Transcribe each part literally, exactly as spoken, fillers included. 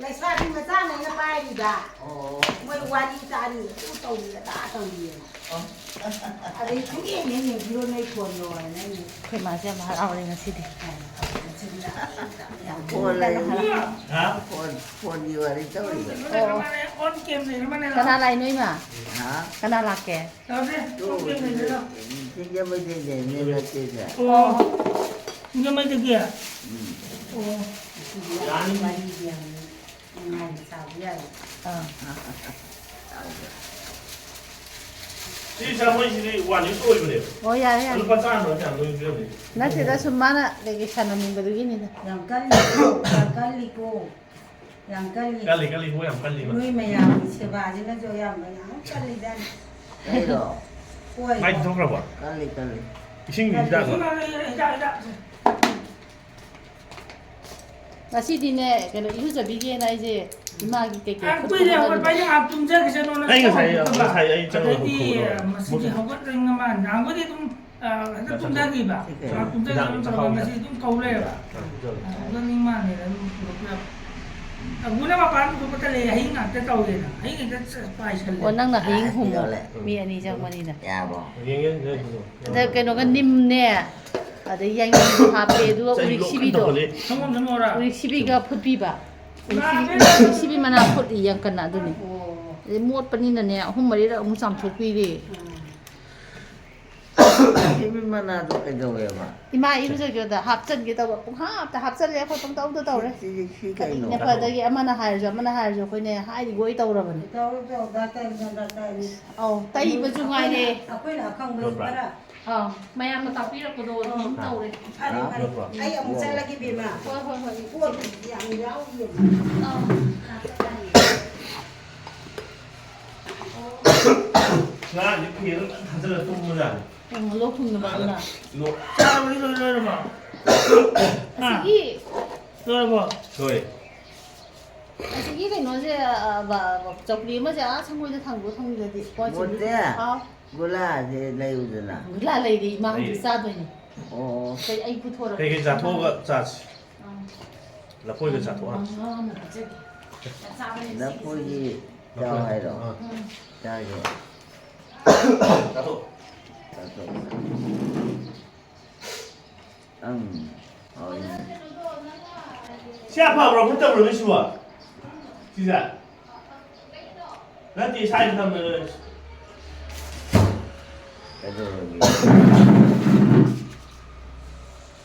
ꯂꯩꯁꯥꯕꯤ ꯃꯆꯥꯉꯩꯅ ꯄꯥꯏꯔꯤꯕ꯫ ꯑꯣ꯫ ꯃꯣꯏ ꯋꯥꯔꯤ ꯇꯥꯔꯤ, ꯑꯗꯨ ꯇꯧꯔꯤ, ꯑꯗꯥ ꯇꯧꯔꯤ꯫ ꯑꯗꯩ ꯁꯨꯡꯌꯦꯡ ꯍꯦꯛ ꯌꯦꯡꯕꯤꯔꯣ ꯅꯣꯏ ꯐꯣꯟꯗꯣ ꯍꯥꯏꯅ ꯑꯩꯅ꯫ ꯑꯩꯈꯣꯏ ꯃꯥꯁꯦ ꯌꯥꯝ ꯍꯔꯥꯎꯔꯦ ꯉꯁꯤꯗꯤ꯫ ꯐꯣꯟ ꯂꯩ-, ꯍꯥ? ꯐꯣꯟ, ꯐꯣꯟꯒꯤ ꯋꯥꯔꯤ ꯇꯧꯔꯤꯕ꯫ ꯑꯣ꯫ ꯀꯅꯥ ꯂꯥꯛꯏꯅꯣ, ꯏꯃꯥ? ꯍꯥ? ꯀꯅꯥ ꯂꯥꯛꯀꯦ? ꯁꯤꯡꯖꯃꯩꯗꯩꯅꯦ, ꯅꯠꯇꯦꯗ꯫ ꯑꯣ꯫ ꯁꯤꯡꯖꯃꯩꯗꯒꯤ? ꯎꯝ꯫ ꯑꯣ꯫ ꯅꯨꯡꯉꯥꯏꯅ ꯆꯥꯕ ꯌꯥꯏ꯫ ꯑꯥ꯫ ꯁꯤ ꯁꯥ ꯃꯣꯏꯁꯤꯗꯤ ꯋꯥꯟ ꯌꯨꯁ ꯑꯣꯏꯕꯅꯦꯕ꯫ ꯑꯣ, ꯌꯥꯔꯦ, ꯌꯥꯔꯦ꯫ ꯂꯨꯄꯥ ꯆꯥꯝꯃ ꯀꯌꯥꯅꯣ ꯄꯤꯔꯝꯃꯤ? ꯅꯠꯇꯦꯗ, ꯁꯨꯝ ꯃꯥꯅ ꯀꯩꯀꯩ ꯁꯥꯟꯅꯅꯤꯡꯕꯗꯨꯒꯤꯅꯤꯗ꯫ ꯌꯥꯝ ꯀꯜꯂꯤꯀꯣ, ꯌꯥꯝ ꯀꯜꯂꯤꯀꯣ꯫ ꯌꯥꯝ ꯀꯜꯂꯤ꯫ ꯀꯜꯂꯤ, ꯀꯜꯂꯤ, ꯃꯣꯏ ꯌꯥꯝ ꯀꯜꯂꯤꯕ꯫ ꯅꯣꯏ ꯃꯌꯥꯝꯒꯤ ꯁꯦꯕꯥꯁꯤꯅꯁꯨ ꯑꯌꯥꯝꯕ ꯌꯥꯝ ꯀꯜꯂꯤꯖꯥꯠꯅꯤ꯫ ꯑꯩꯔꯣ? ꯍꯣꯏ꯫ ꯃꯥꯏ ꯊꯣꯛꯈ꯭ꯔꯕꯣ? ꯀꯜꯂꯤ, ꯀꯜꯂꯤ꯫ ꯏꯁꯤꯡꯗꯤ ꯀꯜꯂꯤ꯫ ꯍꯤꯗꯥꯛꯂꯣ? ꯍꯤꯗꯥꯛ, ꯍꯤꯗꯥꯛ꯫ ꯉꯁꯤꯗꯤꯅꯦ, ꯀꯩꯅꯣ, ꯏꯔꯨꯖꯕꯤꯒꯦꯅ ꯑꯩꯁꯦ ꯏꯃꯥꯒꯤ ꯀꯩꯀꯩ ꯑ, ꯈꯨꯠ ꯀꯨꯏꯔꯦ, ꯈꯨꯠ ꯍꯧꯒꯠꯄ꯫ ꯑꯩꯅ ꯉꯥꯏꯍꯥꯛ ꯇꯨꯝꯖꯈꯤꯁꯅꯣꯅ ꯑꯩ ꯉꯁꯥꯏ, ꯇꯧꯍꯧꯕ꯫ ꯉꯁꯥꯏ ꯑꯩ ꯆꯪꯉꯒ ꯑꯗꯩꯗꯤ, ꯈꯨꯝꯃꯨꯔꯣ꯫ ꯃꯁꯤꯗꯤ ꯍꯧꯒꯠꯂꯦ ꯃꯥ꯫ ꯅꯍꯥꯟꯈꯣꯏꯗꯤ ꯑꯗꯨꯝ, ꯑ, ꯍꯦꯛꯇ ꯇꯨꯝꯊꯈꯤꯕ꯫ ꯍꯤꯗꯥꯛ, ꯉꯥꯏꯍꯥꯛ ꯇꯨꯝꯊꯈꯤꯕ ꯍꯤꯗꯥꯛ ꯅꯠꯇ꯭ꯔꯒ ꯆꯥꯎꯅ꯫ ꯉꯁꯤ ꯑꯗꯨꯝ ꯀꯧ ꯂꯩꯔꯕ꯫ ꯍꯤꯗꯥꯛ ꯄꯤꯖꯕ꯫ ꯑ, ꯍꯧꯒꯠꯅꯤꯡ ꯃꯥꯟꯗꯦꯅ ꯑꯗꯨꯝ ꯄꯨꯔꯛꯄ ꯌꯥꯕ꯫ ꯑ, ꯃꯣꯏꯅ ꯃꯄꯥꯟ ꯄꯨꯊꯣꯛꯄ ꯇꯜꯂꯦ, ꯑꯍꯤꯡ ꯉꯥꯛꯇ ꯇꯧꯋꯦꯅ꯫ ꯑꯍꯤꯡ ꯍꯦꯛꯇ ꯆ-, ꯄꯥꯏꯁꯜꯂꯦ꯫ ꯑꯣ, ꯅꯪꯅ ꯍꯌꯦꯡ ꯑ, ꯍꯨꯝꯃꯣ꯫ ꯌꯥꯎꯔꯦ꯫ ꯃꯤ ꯑꯅꯤ ꯆꯪꯕꯅꯤꯅ꯫ ꯌꯥꯔꯕꯣ? ꯌꯦꯡꯒꯦ, ꯌꯦꯡꯒꯦ꯫ ꯑꯗ ꯀꯩꯅꯣꯒ ꯅꯤꯝꯅꯦ, ꯑꯗꯩ ꯌꯥꯏꯉꯪꯁꯨ ꯍꯥꯞꯄꯦ, ꯑꯗꯨꯒ ꯆꯩ ꯎꯔꯤꯛ ꯂꯣꯛ ꯁꯤꯕꯤꯗꯣ꯫ ꯇꯧꯈꯠꯂꯦ꯫ ꯁꯪꯒꯣꯝ ꯁꯨꯝ ꯍꯧꯔ꯫ ꯎꯔꯤꯛ ꯁꯤꯕꯤꯒ ꯐꯨꯠꯄꯤꯕ꯫ ꯎꯔꯤꯛ ꯁꯤꯕꯤ, ꯎꯔꯤꯛ ꯁꯤꯕꯤ ꯃꯅꯥ ꯐꯨꯠꯂꯤ ꯌꯥꯝ ꯀꯟꯅ ꯑꯗꯨꯅꯤ꯫ ꯑꯣ꯫ ꯑꯗꯩ ꯃꯣꯠꯄꯅꯤꯅꯅꯦ, ꯑꯍꯨꯝ ꯃꯔꯤꯔꯛ ꯑꯃꯨꯛ ꯆꯥꯝꯊꯣꯛꯄꯤꯔꯦ꯫ ꯎꯝ꯫ ꯁꯤꯕꯤ ꯃꯅꯥꯗꯣ ꯀꯩꯗꯧꯋꯦꯕ? ꯏꯃꯥ ꯏꯔꯨꯖꯒꯦꯗ ꯍꯥꯞꯆꯟꯒꯦ ꯇꯧꯕ, ꯄꯨꯡꯍꯥꯞꯇ ꯍꯥꯞꯆꯜꯂꯦ ꯑꯩꯈꯣꯏ ꯄꯪꯇꯧꯗ ꯇꯧꯔꯦ꯫ ꯁꯤ, ꯁꯤ, ꯁꯤ ꯀꯩꯅꯣ? ꯐꯗꯒꯤ ꯑꯃꯅ ꯍꯥꯏꯔꯁꯨ, ꯑꯃꯅ ꯍꯥꯏꯔꯁꯨ ꯑꯩꯈꯣꯏꯅꯦ ꯍꯥꯏꯔꯤꯕꯣꯏ ꯇꯧꯔꯕꯅꯦ꯫ ꯇꯧꯔꯣ, ꯇꯧꯔꯣ, ꯗꯥꯛꯇꯔꯅ ꯗꯥꯛꯇꯔꯅꯤ꯫ ꯑꯧ, ꯇꯩꯕꯁꯨ ꯉꯥꯏꯔꯦ꯫ ꯑꯩꯈꯣꯏꯅ ꯑꯈꯪꯕꯗꯤ ꯈꯔ ꯑꯥ, ꯃꯌꯥꯝꯅ ꯇꯥꯛꯄꯤꯔꯛꯄꯗꯣ ꯑꯗꯨꯝ ꯇꯧꯔꯦ꯫ ꯐꯔꯦ, ꯐꯔꯦ꯫ ꯑꯥ꯫ ꯑꯩ ꯑꯃꯨꯛ ꯆꯠꯂꯒꯦ, ꯏꯕꯦꯝꯃ꯫ ꯍꯣꯏ, ꯍꯣꯏ, ꯍꯣꯏ꯫ ꯄꯣꯠ ꯌꯥꯝ ꯌꯥꯎꯔꯤꯌꯦ꯫ ꯑꯥ꯫ ꯉꯔꯥꯡꯗꯤ ꯐꯦꯟ ꯂꯣꯏ ꯊꯥꯖꯤꯜꯂ ꯇꯨꯝꯕꯖꯥꯠꯅꯤ꯫ ꯎꯝ, ꯂꯣꯛ ꯊꯨꯡꯅꯕ ꯑꯗꯨꯅ꯫ ꯂꯣꯛ ꯆꯥꯕꯗꯤ ꯂꯣꯏ ꯂꯣꯏꯔꯕꯣ? ꯍꯥ? ꯑꯁꯤꯒꯤ ꯂꯣꯏꯔꯕꯣ? ꯂꯣꯏꯔꯦ꯫ ꯑꯁꯤꯒꯤ ꯀꯩꯅꯣꯁꯦ, ꯑ, ꯕ-, ꯕ-, ꯆꯧꯀ꯭ꯔꯤ ꯑꯃꯁꯦ ꯑꯥ ꯁꯪꯒꯣꯏꯗ ꯊꯥꯡꯗꯣꯛꯑ ꯊꯝꯈ꯭ꯔꯗꯤ ꯄꯣꯠꯁꯤꯡꯗꯤ꯫ ꯃꯣꯠꯇꯦ꯫ ꯍꯥꯎ꯫ ꯒꯨꯂꯥꯁꯦ ꯂꯩꯌꯨꯗꯅ꯫ ꯒꯨꯂꯥ ꯂꯩꯔꯦ, ꯏꯃꯥ ꯍꯧꯖꯤꯛ ꯂꯩꯔꯦ꯫ ꯆꯥꯗꯣꯏꯅꯦ꯫ ꯑꯣ꯫ ꯀꯩ ꯑꯩ ꯄꯨꯊꯣꯔꯛꯀꯦ꯫ ꯀꯩꯀꯩ ꯆꯥꯊꯣꯛꯑꯒ ꯆꯥꯁꯤ꯫ ꯑꯥ꯫ ꯂꯐꯣꯏꯒ ꯆꯥꯊꯣꯛꯑꯣ꯫ ꯃꯉꯥ ꯑꯃ ꯄꯤꯖꯒꯦ꯫ ꯌꯥꯝ ꯆꯥꯕꯅꯦ ꯁꯤꯒꯤꯁꯦ꯫ ꯂꯐꯣꯏꯒꯤ ꯆꯥꯎ ꯍꯥꯏꯔꯣ? ꯑꯥ꯫ ꯎꯝ꯫ ꯆꯥꯒꯦ꯫ ꯆꯥꯊꯣꯛ꯫ ꯆꯥꯊꯣꯛ꯫ ꯑꯪ꯫ ꯍꯥꯎꯏꯅꯦ꯫ ꯁꯤ ꯑꯐꯕ꯭ꯔꯣ ꯐꯠꯇꯕ꯭ꯔꯣ ꯅꯣꯏꯁꯤꯕꯣ? ꯁꯤꯁꯦ? ꯅꯠꯇꯦ, ꯁꯥꯏꯗ ꯊꯝꯕꯗꯣ꯫ ꯀꯩꯗꯧꯔꯒꯦ?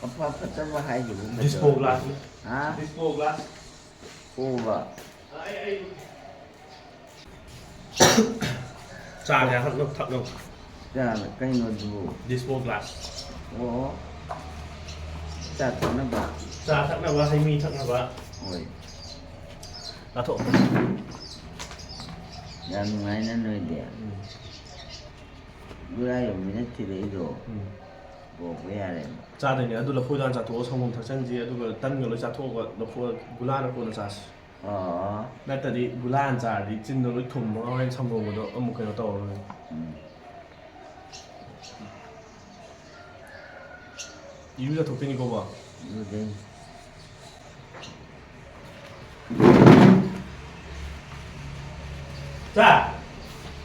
ꯑꯐ ꯐꯠꯇꯕ ꯍꯥꯏꯁꯤꯕꯨ ꯀꯩꯗꯧꯔꯒꯦ? Dispo glass ꯅꯤ꯫ ꯍꯥ? Dispo glass꯫ ꯄꯣꯕ꯫ ꯑꯩ, ꯑꯩ꯫ ꯆꯥ ꯀꯌꯥ ꯊꯛꯅꯕ ꯊꯛꯅꯕ꯫ ꯆꯥ ꯀꯩꯅꯣꯗꯨꯕꯨ? Dispo glass꯫ ꯑꯣ꯫ ꯆꯥ ꯊꯛꯅꯕ? ꯆꯥ ꯊꯛꯅꯕ, ꯍꯩ ꯃꯍꯤ ꯊꯛꯅꯕ꯫ ꯍꯣꯏ꯫ ꯆꯥꯊꯣꯛ꯫ ꯌꯥꯝ ꯅꯨꯡꯉꯥꯏꯅ ꯅꯣꯏꯗꯤ꯫ ꯎꯝ꯫ ꯒꯨꯂꯥ ꯌꯣꯟꯕꯤꯅ ꯊꯤꯜꯂꯛꯏꯗꯣ꯫ ꯎꯝ꯫ ꯄꯣꯛꯄ ꯌꯥꯔꯦꯕ꯫ ꯆꯥꯗꯣꯏꯅꯦ꯫ ꯑꯗꯨ ꯂꯐꯣꯏꯗꯣ ꯍꯥꯟꯅ ꯆꯥꯊꯣꯛꯑꯣ, ꯁꯪꯒꯣꯝ ꯊꯛꯆꯟꯁꯤ, ꯑꯗꯨꯒ ꯇꯟꯒ ꯂꯣꯏ ꯆꯥꯊꯣꯛꯑꯒ ꯂꯐꯣꯏ ꯒꯨꯂꯥꯅ ꯀꯣꯟꯅ ꯆꯥꯁꯤ꯫ ꯑꯣ꯫ ꯅꯠꯇ꯭ꯔꯗꯤ ꯒꯨꯂꯥ ꯍꯥꯟꯅ ꯆꯥꯔꯗꯤ ꯆꯤꯟꯗꯣ ꯂꯣꯏ ꯊꯨꯝꯃꯒ ꯍꯣꯔꯦꯟ ꯁꯪꯒꯣꯝꯒꯗꯣ ꯑꯃꯨꯛ ꯀꯩꯅꯣ ꯇꯧꯔꯔꯣꯏ꯫ ꯎꯝ꯫ ꯏꯔꯨꯖꯊꯣꯛꯇꯣꯏꯅꯤꯀꯣ, ꯕꯣ? ꯏꯔꯨꯗꯣꯏꯅꯤ꯫ ꯆꯥ,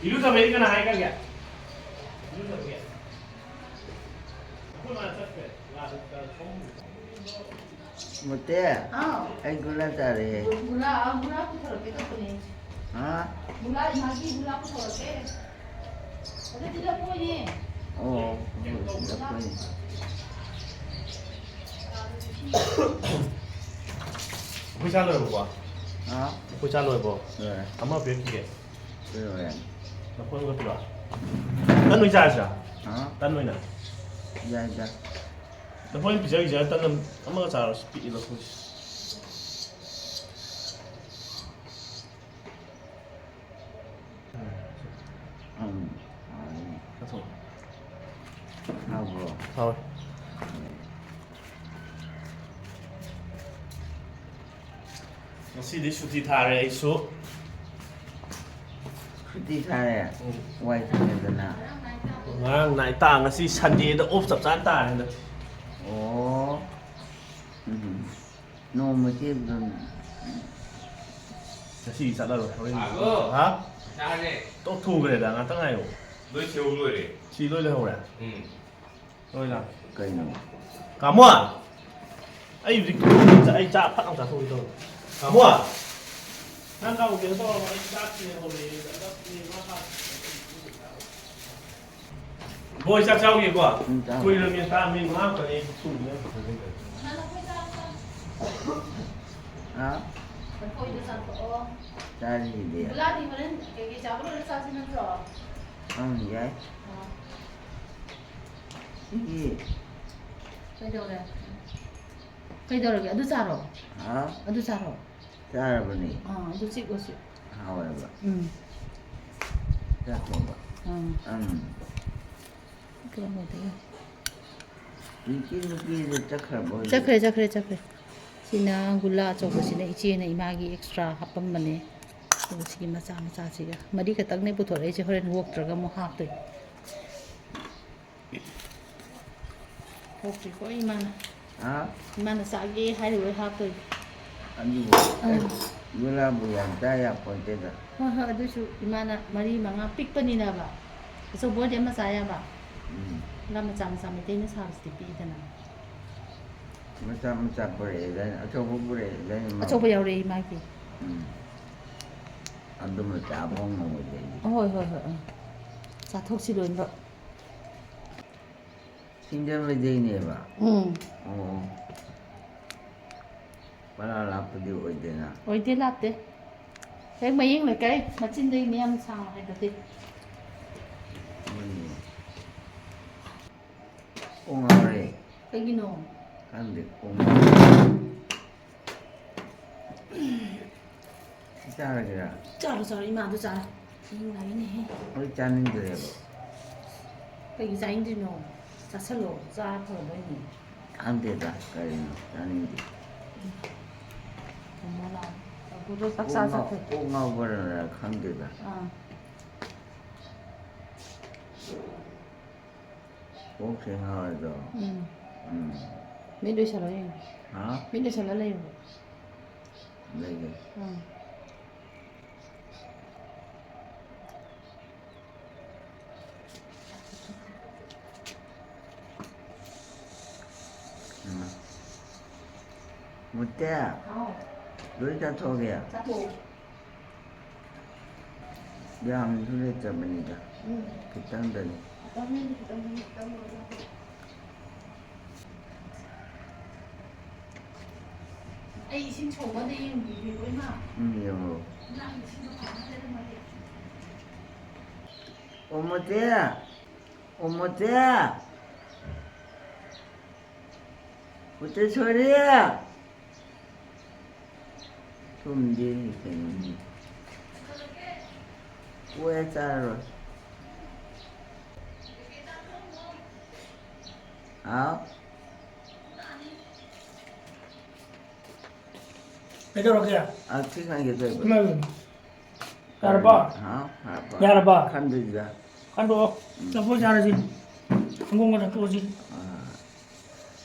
ꯏꯔꯨꯖꯕꯩꯗꯤ ꯀꯅꯥ ꯍꯥꯏꯈ꯭ꯔꯒꯦ? ꯏꯔꯨꯖꯕꯒꯤ? ꯑꯩꯈꯣꯏ ꯃꯥ ꯆꯠꯈ꯭ꯔꯦ꯫ ꯃꯨꯠꯇꯦ, ꯍꯥꯎ꯫ ꯑꯩ ꯒꯨꯂꯥ ꯆꯥꯔꯦ꯫ ꯒꯨꯂꯥ, ꯑ, ꯒꯨꯂꯥ ꯄꯨꯊꯣꯔꯛꯀꯦ ꯇꯧꯕꯅꯦ꯫ ꯍꯥ? ꯒꯨꯂꯥ, ꯏꯃꯥꯒꯤ ꯒꯨꯂꯥ ꯄꯨꯊꯣꯔꯛꯀꯦ꯫ ꯑꯗꯨꯗꯤ ꯂꯐꯣꯏꯅꯦ꯫ ꯑꯣ, ꯂꯐꯣꯏꯅꯦ꯫ ꯑꯩꯈꯣꯏ ꯆꯥ ꯂꯣꯏꯔꯕꯣ? ꯍꯥ? ꯑꯩꯈꯣꯏ ꯆꯥ ꯂꯣꯏꯔꯕꯣ? ꯂꯣꯏꯔꯦ꯫ ꯑꯃ ꯄꯤꯔꯛꯈꯤꯒꯦ꯫ ꯂꯣꯏꯔꯦ꯫ ꯂꯐꯣꯏ ꯑꯃꯒ ꯄꯤꯔꯛꯑꯣ꯫ ꯇꯟ ꯑꯣꯏꯅ ꯆꯥꯔꯁꯤꯔꯥ? ꯍꯥ? ꯇꯟ ꯑꯣꯏꯅ꯫ ꯌꯥꯏꯗ꯫ ꯂꯐꯣꯏ ꯑꯣꯏꯅ ꯄꯤꯖꯈꯤꯁꯤꯔꯥ? ꯇꯟ ꯑꯃ-, ꯑꯃꯒ ꯆꯥꯔꯁꯤ, ꯄꯤꯛꯏ ꯂꯐꯣꯏꯁꯦ꯫ ꯎꯝ, ꯍꯥꯎꯋꯦ꯫ ꯆꯥꯊꯣꯛ꯫ ꯍꯥꯎꯕ꯭ꯔꯣ? ꯍꯥꯎꯋꯦ꯫ ꯎꯝ꯫ ꯉꯁꯤꯗꯤ ꯁꯨꯇꯤ ꯊꯥꯔꯦ ꯑꯩꯁꯨ꯫ ꯁꯨꯇꯤ ꯊꯥꯔꯦ? ꯎꯝ꯫ ꯋꯥꯏ ꯁꯪꯉꯦꯗꯅ꯫ ꯉꯔꯥꯡ night ꯇꯥ-, ꯉꯁꯤ Sunday ꯗ off ꯆꯞ ꯆꯥꯅ ꯇꯥꯔꯦ ꯍꯟꯗꯛ꯫ ꯑꯣ꯫ ꯎꯝ꯫ ꯅꯣꯡꯃ ꯆꯦꯕꯗꯨꯅ꯫ ꯉꯁꯤ ꯆꯠꯂꯔꯣꯏ, ꯍꯣꯔꯦꯟ꯫ ꯇꯥꯕ꯭ꯔꯣ? ꯍꯥ? ꯆꯥꯔꯦ꯫ ꯇꯣꯛ ꯊꯨꯈ꯭ꯔꯦꯗ, ꯉꯥꯛꯇꯪ ꯉꯥꯏꯌꯣ꯫ ꯂꯣꯏ ꯁꯦꯝꯍꯧ ꯂꯣꯏꯔꯦ꯫ ꯁꯤ ꯂꯣꯏ ꯂꯩꯍꯧꯔꯦ? ꯎꯝ꯫ ꯂꯣꯏ ꯂꯥꯛ꯫ ꯀꯩꯅꯣ? ꯀꯥꯃꯣ! ꯑꯩ ꯍꯧꯖꯤꯛ ꯑꯩ ꯆꯥ ꯐꯠ ꯂꯥꯎ ꯆꯥꯊꯣꯛꯈꯤꯗꯧꯕ꯫ ꯀꯥꯃꯣ! ꯅꯪ ꯀꯥꯃꯣ ꯀꯩꯅꯣ ꯇꯧꯔꯕ? ꯑꯩ ꯆꯥꯛ ꯊꯤꯔꯦ ꯍꯧꯔꯦ꯫ ꯕꯣꯏ ꯆꯥꯛ ꯆꯥꯎꯒꯦꯀꯣ? ꯎꯝ, ꯆꯥꯎ꯫ ꯀꯨꯏꯔꯕꯅꯦ ꯆꯥꯛ ꯃꯤ ꯃꯉꯥ ꯈꯛꯇꯅꯦ ꯑꯩ ꯊꯣꯡꯉꯤꯁꯦ꯫ ꯍꯥ? ꯂꯐꯣꯏꯗꯣ ꯆꯥꯊꯣꯛꯑꯣ꯫ ꯆꯥꯔꯤꯁꯤꯗꯤ꯫ ꯒꯨꯂꯥꯗꯤ ꯍꯣꯔꯦꯟ ꯀꯩꯀꯩ ꯆꯥꯕ ꯂꯣꯏꯔ ꯆꯥꯁꯤ ꯅꯠꯇ꯭ꯔꯣ? ꯑꯪ, ꯌꯥꯏ꯫ ꯑꯥ꯫ ꯁꯤꯒꯤ ꯀꯩꯗꯧꯔꯦ? ꯀꯩꯗꯧꯔꯒꯦ? ꯑꯗꯨ ꯆꯥꯔꯣ꯫ ꯍꯥ? ꯑꯗꯨ ꯆꯥꯔꯣ꯫ ꯆꯥꯔꯕꯅꯤ꯫ ꯑꯥ, ꯑꯗꯨ ꯆꯤꯛꯑꯣ, ꯆꯤꯛꯑꯣ꯫ ꯍꯥꯎꯋꯦꯕ꯫ ꯎꯝ꯫ ꯆꯥꯊꯣꯛꯑꯕ꯫ ꯑꯥ꯫ ꯎꯝ꯫ ꯀꯩꯅꯣꯗꯒꯤ꯫ ꯍꯧꯖꯤꯛꯀꯤ ꯅꯨꯄꯤꯗꯨ ꯆꯠꯈ꯭ꯔꯕꯣ ꯍꯧꯖꯤꯛ? ꯆꯠꯈ꯭ꯔꯦ, ꯆꯠꯈ꯭ꯔꯦ, ꯆꯠꯈ꯭ꯔꯦ꯫ ꯁꯤꯅ ꯒꯨꯂꯥ ꯑꯆꯧꯕꯁꯤꯅ ꯏꯆꯦꯅ ꯏꯃꯥꯒꯤ extra ꯍꯥꯞꯄꯝꯕꯅꯦ꯫ ꯑꯗꯨꯒ ꯁꯤꯒꯤ ꯃꯆꯥ ꯃꯆꯥꯁꯤꯒ ꯃꯔꯤ ꯈꯛꯇꯪꯅꯦ ꯄꯨꯊꯣꯔꯛꯏꯁꯦ, ꯍꯣꯔꯦꯟ ꯑꯣꯛꯇ꯭ꯔꯒ ꯑꯃꯨꯛ ꯍꯥꯞꯇꯣꯏꯅꯦ꯫ ꯊꯣꯛꯇ꯭ꯔꯤꯀꯣ ꯏꯃꯥꯅ꯫ ꯍꯥ? ꯏꯃꯥꯅ ꯆꯥꯒꯦ ꯍꯥꯏꯔꯤꯕ ꯍꯥꯞꯇꯣꯏꯅꯤ꯫ ꯑꯗꯨꯕꯨ, ꯑꯥ꯫ ꯑꯦ, ꯒꯨꯂꯥꯕꯨ ꯌꯥꯝ ꯆꯥ ꯌꯥꯄꯣꯟꯇꯦꯗ꯫ ꯍꯣꯏ, ꯍꯣꯏ, ꯑꯗꯨꯏꯁꯨ ꯏꯃꯥꯅ ꯃꯔꯤ ꯃꯉꯥ ꯄꯤꯛꯄꯅꯤꯅꯕ꯫ ꯑꯆꯧꯕ ꯑꯣꯏꯔꯗꯤ ꯑꯃ ꯆꯥ ꯌꯥꯕ꯫ ꯎꯝ꯫ ꯒꯨꯂꯥ ꯃꯆꯥ ꯃꯆꯥ ꯃꯩꯇꯩꯅ ꯁꯥꯕꯁꯤꯗꯤ ꯄꯤꯛꯏꯗꯅ꯫ ꯃꯆꯥ ꯃꯆꯥ ꯄꯨꯔꯛꯑꯦꯗꯥꯏꯅꯦ, ꯑꯆꯧꯕ ꯄꯨꯔꯛꯑꯦꯗꯥꯏꯅꯦ ꯃꯥ? ꯑꯆꯧꯕ ꯌꯥꯎꯔꯛꯑꯦ ꯏꯃꯥꯒꯤ꯫ ꯎꯝ꯫ ꯑꯗꯨꯃ ꯆꯥꯕ ꯉꯝꯃꯣꯏꯗꯣꯏꯅꯤ꯫ ꯍꯣꯏ, ꯍꯣꯏ, ꯍꯣꯏ, ꯑꯥ꯫ ꯆꯥꯊꯣꯛꯁꯤ ꯂꯣꯏꯅꯃꯛ꯫ ꯁꯤꯡꯖꯃꯩꯗꯩꯅꯦꯕ? ꯎꯝ꯫ ꯑꯣ꯫ ꯄꯔꯥ ꯂꯥꯞꯄꯗꯤ ꯑꯣꯏꯗꯦꯅ? ꯑꯣꯏꯗꯦ, ꯂꯥꯞꯇꯦ꯫ ꯍꯦꯛ ꯃꯌꯦꯡ ꯂꯩꯀꯥꯏ ꯃꯆꯤꯟꯗꯩꯅꯦ, ꯌꯥꯝ ꯁꯥꯡꯅ ꯍꯥꯏꯒꯠꯇꯦ꯫ ꯍꯣꯏꯅꯦ꯫ ꯀꯣꯛ ꯉꯥꯎꯔꯦ꯫ ꯀꯩꯒꯤꯅꯣ? ꯈꯪꯗꯦ, ꯀꯣꯛ ꯉꯥꯎꯔꯦ꯫ ꯁꯤ ꯆꯥꯔꯒꯦꯔꯥ? ꯆꯥꯔꯣ, ꯆꯥꯔꯣ, ꯏꯃꯥꯗꯣ ꯆꯥꯔꯣ꯫ ꯊꯦꯡ ꯂꯥꯛꯏꯅꯦꯍꯦ꯫ ꯍꯣꯏ, ꯆꯥꯅꯤꯡꯗ꯭ꯔꯦꯕ꯫ ꯀꯩꯒꯤ ꯆꯥꯅꯤꯡꯗ꯭ꯔꯤꯅꯣ? ꯆꯥꯁꯜꯂꯣ, ꯆꯥꯔ ꯐꯔꯗꯣꯏꯅꯦ꯫ ꯈꯪꯗꯦꯗ, ꯀꯔꯤꯅꯣ, ꯆꯥꯅꯤꯡꯗꯦ꯫ ꯊꯝꯃꯣ ꯂꯥꯛꯑꯣ꯫ ꯑꯗꯨꯗꯣ ꯆꯥꯛ ꯀꯣꯛ ꯆꯥ ꯉꯥꯎ-, ꯆꯠꯈ꯭ꯔꯦ꯫ ꯀꯣꯛ ꯉꯥꯎꯕꯔ ꯈꯪꯗꯦꯗ꯫ ꯑꯥ꯫ ꯀꯣꯛꯁꯦ ꯉꯥꯎꯔꯦꯗꯣ꯫ ꯎꯝ꯫ ꯎꯝ꯫ ꯃꯤꯠ ꯎꯏꯁꯜꯂ ꯌꯦꯡꯉꯣ꯫ ꯍꯥ? ꯃꯤꯠ ꯎꯏꯁꯜꯂ ꯂꯩꯌꯣ꯫ ꯂꯩꯒꯦ꯫ ꯎꯝ꯫ ꯎꯝ꯫ ꯃꯨꯠꯇꯦ꯫ ꯍꯥꯎ꯫ ꯂꯣꯏ ꯆꯥꯊꯣꯛꯑꯒꯦ꯫ ꯆꯥꯊꯣꯛꯑꯣ꯫ ꯌꯥꯝꯅꯁꯨ ꯂꯩꯇꯕꯅꯤꯗ꯫ ꯎꯝ꯫ ꯈꯤꯇꯪꯗꯅꯤ꯫ ꯈꯤꯇꯪꯗꯅꯤ, ꯈꯤꯇꯪꯗꯅꯤ, ꯈꯤꯇꯪꯗꯅꯤ꯫ ꯑꯩ ꯏꯁꯤꯡ ꯁꯧꯕꯗ ꯌꯦꯡꯕꯤꯒꯦꯀꯣ, ꯏꯃꯥ꯫ ꯎꯝ, ꯌꯦꯡꯉꯣ꯫ ꯏꯃꯥ, ꯏꯁꯤꯡꯗꯣ ꯐꯖꯅ ꯂꯩꯔꯝꯃꯗꯤ꯫ ꯑꯣ, ꯃꯣꯇꯦ! ꯑꯣ, ꯃꯣꯇꯦ! ꯃꯣꯇꯦꯁꯣꯔꯤ! ꯊꯨꯝꯗꯦ ꯀꯩꯅꯣꯅꯦ꯫ ꯀꯣꯛꯑꯦ ꯆꯥꯔꯔꯣꯏ꯫ ꯍꯥꯎ꯫ ꯀꯩꯗꯧꯔꯒꯦ? ꯑ, ꯁꯤ ꯈꯪꯒꯦ ꯇꯧꯔꯤꯕ꯫ ꯏꯃꯥꯏ ꯄꯦꯝꯃ꯫ ꯌꯥꯔꯕꯣ? ꯍꯥꯎ, ꯌꯥꯔꯕꯣ? ꯌꯥꯔꯕꯣ? ꯈꯟꯗ꯭ꯔꯤꯗ꯫ ꯈꯟꯗꯣꯛꯑꯣ꯫ ꯎꯝ꯫ ꯂꯐꯣꯏ ꯆꯥꯔꯁꯤ꯫ ꯁꯪꯒꯣꯝꯒ ꯊꯛꯇꯣꯛꯑꯁꯤ꯫ ꯑꯥ꯫